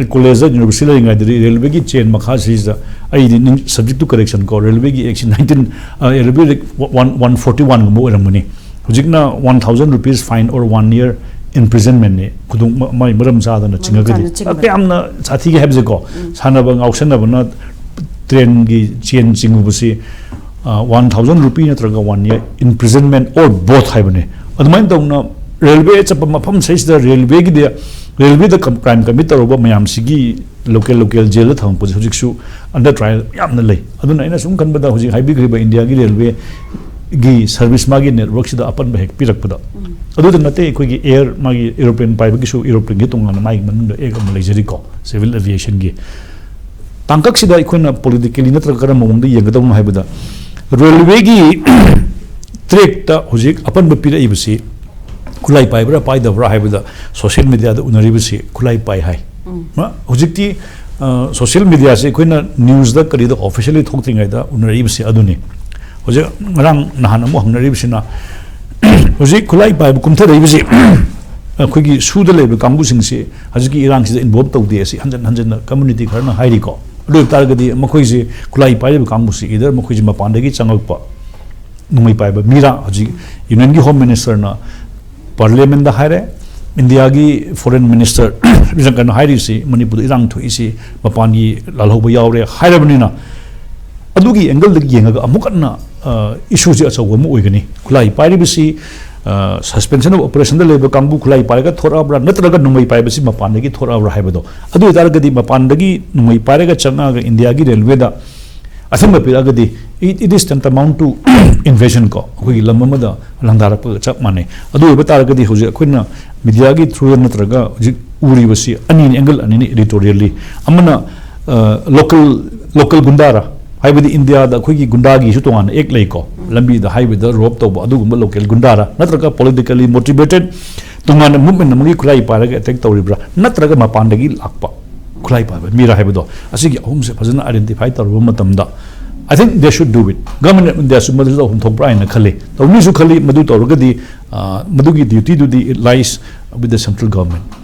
ꯀꯣꯂꯦꯖꯇ, ꯌꯨꯅꯤꯚꯔꯁꯤꯇꯤ ꯂꯩꯔꯤꯉꯩꯗꯗꯤ ꯔꯦꯜꯋꯦꯒꯤ ꯆꯦꯟ ꯃꯈꯥꯁꯤꯗ, ꯑꯩꯗꯤ ꯅꯤꯡ-, subject to correction ꯀꯣ, ꯔꯦꯜꯋꯦꯒꯤ ꯑꯦꯛꯁꯤ ꯅꯥꯏꯟꯇꯤꯟ, ꯑ, ꯔꯦꯜꯋꯦ ꯋꯥꯟ, ꯋꯥꯟ ꯐꯣꯔꯇꯤ ꯋꯥꯟꯒꯨꯝꯕ ꯑꯣꯏꯔꯝꯒꯅꯤ꯫ ꯍꯧꯖꯤꯛꯅ one thousand rupees fine or one year imprisonmentꯅꯤ꯫ ꯈꯨꯗꯣꯡ-, ꯃ-, ꯃꯥꯏ ꯃꯔꯝ ꯆꯥꯗꯅ ꯆꯤꯡꯉꯒꯗꯤ꯫ ꯆꯥꯅ ꯆꯤꯡꯕ꯫ ꯀꯌꯥꯝꯅ ꯁꯥꯊꯤꯒꯦ ꯍꯥꯏꯕꯁꯦꯀꯣ, ꯁꯥꯟꯅꯕ ꯉꯥꯎꯁꯟꯅꯕꯅ ꯇ꯭ꯔꯦꯟꯒꯤ ꯆꯦꯟ ꯆꯤꯡꯉꯨꯕꯁꯤ, ꯑ, one thousand rupee ꯅꯠꯇ꯭ꯔꯒ one year imprisonment or both ꯍꯥꯏꯕꯅꯤ꯫ ꯑꯗꯨꯃꯥꯏꯅ ꯇꯧꯅ ꯔꯦꯜꯋꯦ ꯆꯠꯄ ꯃꯐꯝ ꯁꯤꯗꯩꯁꯤꯗ ꯔꯦꯜꯋꯦꯒꯤꯗꯤ, ꯔꯦꯜꯋꯦꯗ ꯀꯝ-, ꯀ꯭ꯔꯥꯏꯝ ꯀꯃꯤꯠ ꯇꯧꯔꯨꯕ ꯃꯌꯥꯝꯁꯤꯒꯤ ꯂꯣꯀꯦꯜ, ꯂꯣꯀꯦꯜ ꯖꯦꯜꯗ ꯊꯝꯃꯛꯄꯁꯦ ꯍꯧꯖꯤꯛꯁꯨ under trial ꯌꯥꯝꯅ ꯂꯩ꯫ ꯑꯗꯨꯅ ꯑꯩꯅ ꯁꯨꯝ ꯈꯟꯕꯗ ꯍꯧꯖꯤꯛ ꯍꯥꯏꯕꯤꯈ꯭ꯔꯤꯕ ꯏꯟꯗꯤꯌꯥꯒꯤ ꯔꯦꯜꯋꯦꯒꯤ ꯁꯔꯚꯤꯁ ꯃꯥꯒꯤ ꯅꯦꯠꯋꯔꯛꯁꯤꯗ ꯑꯄꯟꯕ ꯍꯦꯛ ꯄꯤꯔꯛꯄꯗ꯫ ꯑꯗꯨꯗ ꯅꯠꯇꯦ, ꯑꯩꯈꯣꯏꯒꯤ ꯑꯦꯌꯔ, ꯃꯥꯒꯤ ꯑꯦꯔꯣꯄ꯭ꯂꯦꯟ ꯄꯥꯏꯕꯒꯤꯁꯨ ꯑꯦꯔꯣꯄ꯭ꯂꯦꯟꯒꯤ ꯇꯣꯉꯥꯟꯅ ꯃꯥꯒꯤ ꯃꯅꯨꯡꯗ ꯑꯦꯛ ꯑꯃ ꯂꯩꯖꯔꯤꯀꯣ, ꯁꯤꯚꯤꯜ ꯑꯦꯚꯤꯌꯦꯁꯟꯒꯤ꯫ ꯇꯥꯡꯀꯛꯁꯤꯗ ꯑꯩꯈꯣꯏꯅ ꯄꯣꯂꯤꯇꯤꯀꯦꯂꯤ ꯅꯠꯇ꯭ꯔꯒ ꯀꯔꯝꯕ ꯃꯑꯣꯡꯗ ꯌꯦꯡꯒꯗꯕꯅꯣ ꯍꯥꯏꯕꯗ, ꯔꯦꯜꯋꯦꯒꯤ ꯇ꯭ꯔꯦꯛꯇ ꯍꯧꯖꯤꯛ ꯑꯄꯟꯕ ꯄꯤꯔꯛꯏꯕꯁꯤ ꯈꯨꯠꯂꯥꯏ ꯄꯥꯏꯕ꯭ꯔꯥ ꯄꯥꯏꯗꯕ꯭ꯔꯥ ꯍꯥꯏꯕꯗ ꯁꯣꯁꯤꯌꯦꯜ ꯃꯦꯗꯤꯌꯥꯗ ꯎꯅꯔꯤꯕꯁꯤ ꯈꯨꯠꯂꯥꯏ ꯄꯥꯏ ꯍꯥꯏ꯫ ꯃ-, ꯍꯧꯖꯤꯛꯇꯤ, ꯑ, ꯁꯣꯁꯤꯌꯦꯜ ꯃꯦꯗꯤꯌꯥꯁꯤ ꯑꯩꯈꯣꯏꯅ ꯅ꯭ꯌꯨꯁꯇ ꯀꯔꯤꯗ ꯑꯣꯐꯤꯁꯤꯌꯦꯜꯂꯤ ꯊꯣꯛꯇ꯭ꯔꯤꯉꯩꯗ ꯎꯅꯔꯛꯏꯕꯁꯤ ꯑꯗꯨꯅꯤ꯫ ꯍꯧꯖꯤꯛ ꯉꯔꯥꯡ ꯅꯍꯥꯟ ꯑꯃꯨꯛ ꯍꯪꯅꯔꯤꯕꯁꯤꯅ, ꯍꯧꯖꯤꯛ ꯈꯨꯠꯂꯥꯏ ꯄꯥꯏꯕ ꯀꯨꯝꯊꯔꯛꯏꯕꯁꯤ ꯑꯩꯈꯣꯏꯒꯤ ꯁꯨꯗ ꯂꯩꯕ ꯀꯥꯡꯕꯨꯁꯤꯡꯁꯤ ꯍꯧꯖꯤꯛꯀꯤ ꯏꯔꯥꯡꯁꯤꯗ ꯏꯟꯚꯣꯜꯕ ꯇꯧꯗꯦ, ꯑꯁꯤ ꯍꯟꯖꯤꯟ ꯍꯟꯖꯤꯟꯅ ꯀꯝꯃꯨꯅꯤꯇꯤ ꯈꯔꯅ ꯍꯥꯏꯔꯤꯀꯣ꯫ ꯑꯗꯨ ꯑꯣꯏꯕ ꯇꯥꯔꯒꯗꯤ ꯃꯈꯣꯏꯁꯤ ꯈꯨꯠꯂꯥꯏ ꯄꯥꯏꯔꯤꯕ ꯀꯥꯡꯕꯨꯁꯤ ꯏꯗꯔ ꯃꯈꯣꯏꯁꯤ ꯃꯄꯥꯟꯗꯒꯤ ꯆꯪꯉꯛꯄ ꯅꯣꯡꯃꯩ ꯄꯥꯏꯕ ꯃꯤꯔꯥ, ꯍꯧꯖꯤꯛ ꯌꯨꯅꯤꯌꯟꯒꯤ ꯍꯣꯝ ꯃꯤꯅꯤꯁꯇꯔꯅ ꯄꯥꯔꯂꯤꯌꯥꯃꯦꯟꯗ ꯍꯥꯏꯔꯦ, ꯏꯟꯗꯤꯌꯥꯒꯤ ꯐꯣꯔꯦꯟ ꯃꯤꯅꯤꯁꯇꯔ ꯖꯪꯀꯟꯅ ꯍꯥꯏꯔꯤꯁꯤ ꯃꯅꯤꯄꯨꯔꯗ ꯏꯔꯥꯡ ꯊꯣꯛꯏꯁꯤ ꯃꯄꯥꯟꯒꯤ ꯂꯥꯜꯍꯧꯕ ꯌꯥꯎꯔꯦ ꯍꯥꯏꯔꯕꯅꯤꯅ, ꯑꯗꯨꯒꯤ ꯑꯦꯡꯒꯜꯗꯒꯤ ꯌꯦꯡꯉꯒ ꯑꯃꯨꯛ ꯍꯟꯅ, ꯑ, ꯏꯁꯨꯁꯤ ꯑꯆꯧꯕ ꯑꯃ ꯑꯣꯏꯒꯅꯤ꯫ ꯈꯨꯠꯂꯥꯏ ꯄꯥꯏꯔꯤꯕꯁꯤ, ꯑ, suspension of operationꯗ ꯂꯩꯕ ꯀꯥꯡꯕꯨ ꯈꯨꯠꯂꯥꯏ ꯄꯥꯏꯔꯒ ꯊꯣꯔꯛꯑꯕ꯭ꯔꯥ ꯅꯠꯇ꯭ꯔꯒ ꯅꯣꯡꯃꯩ ꯄꯥꯏꯕꯁꯤ ꯃꯄꯥꯟꯗꯒꯤ ꯊꯣꯔꯛꯑꯕ꯭ꯔꯥ ꯍꯥꯏꯕꯗꯣ꯫ ꯑꯗꯨ ꯑꯣꯏꯇꯥꯔꯒꯗꯤ ꯃꯄꯥꯟꯗꯒꯤ ꯅꯣꯡꯃꯩ ꯄꯥꯏꯔꯒ ꯆꯪꯉꯛꯑꯒ ꯏꯟꯗꯤꯌꯥꯒꯤ ꯔꯦꯜꯋꯦꯗ ꯑꯊꯤꯡꯕ ꯄꯤꯔꯛꯑꯒꯗꯤ it, it is tantamount to invasion ꯀꯣ, ꯑꯩꯈꯣꯏꯒꯤ ꯂꯝ ꯑꯃꯗ ꯂꯥꯟꯗꯥꯔꯛꯄꯒ ꯆꯞ ꯃꯥꯟꯅꯩ꯫ ꯑꯗꯨ ꯑꯣꯏꯕ ꯇꯥꯔꯒꯗꯤ ꯍꯧꯖꯤꯛ ꯑꯩꯈꯣꯏꯅ ꯃꯤꯗꯤꯌꯥꯒꯤ ꯊ꯭ꯔꯨꯗ ꯅꯠꯇ꯭ꯔꯒ ꯍꯧꯖꯤꯛ ꯎꯔꯤꯕꯁꯤ ꯑꯅꯤꯅꯤ, ꯑꯦꯡꯒꯜ ꯑꯅꯤꯅꯤ ꯏꯗꯤꯇꯣꯔꯤꯌꯦꯜꯂꯤ꯫ ꯑꯃꯅ ꯂꯣꯀꯦꯜ ꯂꯣꯀꯦꯜ ꯒꯨꯟꯗꯥꯔ, ꯍꯥꯏꯕꯗꯤ ꯏꯟꯗꯤꯌꯥꯗ ꯑꯩꯈꯣꯏꯒꯤ ꯒꯨꯟꯗꯥꯒꯤꯁꯨ ꯇꯣꯉꯥꯟꯅ ꯑꯦꯛ ꯂꯩꯀꯣ, ꯂꯝꯕꯤꯗ ꯍꯥꯏꯋꯦꯗ ꯔꯣꯞ ꯇꯧꯕ ꯑꯗꯨꯒꯨꯝꯕ ꯂꯣꯀꯦꯜ ꯒꯨꯟꯗꯥꯔ, ꯅꯠꯇ꯭ꯔꯒ ꯄꯣꯂꯤꯇꯤꯀꯦꯜꯂꯤ ꯃꯣꯇꯤꯚꯦꯇꯦꯠ ꯇꯣꯉꯥꯟꯅ ꯃꯨꯞꯃꯦꯟ ꯑꯃꯒꯤ ꯈꯨꯠꯂꯥꯏ ꯄꯥꯏꯔꯒ ꯑꯦꯇꯦꯛ ꯇꯧꯔꯤꯕ꯭ꯔꯥ, ꯅꯠꯇ꯭ꯔꯒ ꯃꯄꯥꯟꯗꯒꯤ ꯂꯥꯛꯄ ꯈꯨꯠꯂꯥꯏ ꯄꯥꯏꯕ ꯃꯤꯔꯥ ꯍꯥꯏꯕꯗꯣ, ꯑꯁꯤꯒꯤ ꯑꯍꯨꯝꯁꯦ ꯐꯖꯅ ꯑꯥꯏꯗꯦꯟꯇꯤꯐꯥꯏ ꯇꯧꯔꯕ ꯃꯇꯝꯗ, I think they should do it. Government of India ꯁꯨ ꯃꯗꯨꯁꯨ ꯇꯧꯐꯝ ꯊꯣꯛꯄ꯭ꯔꯥ ꯍꯥꯏꯅ ꯈꯜꯂꯤ, ꯇꯧꯅꯤꯁꯨ ꯈꯜꯂꯤ꯫ ꯃꯗꯨ ꯇꯧꯔꯒꯗꯤ, ꯑ, ꯃꯗꯨꯒꯤ duty ꯗꯨꯗꯤ it lies with the central government꯫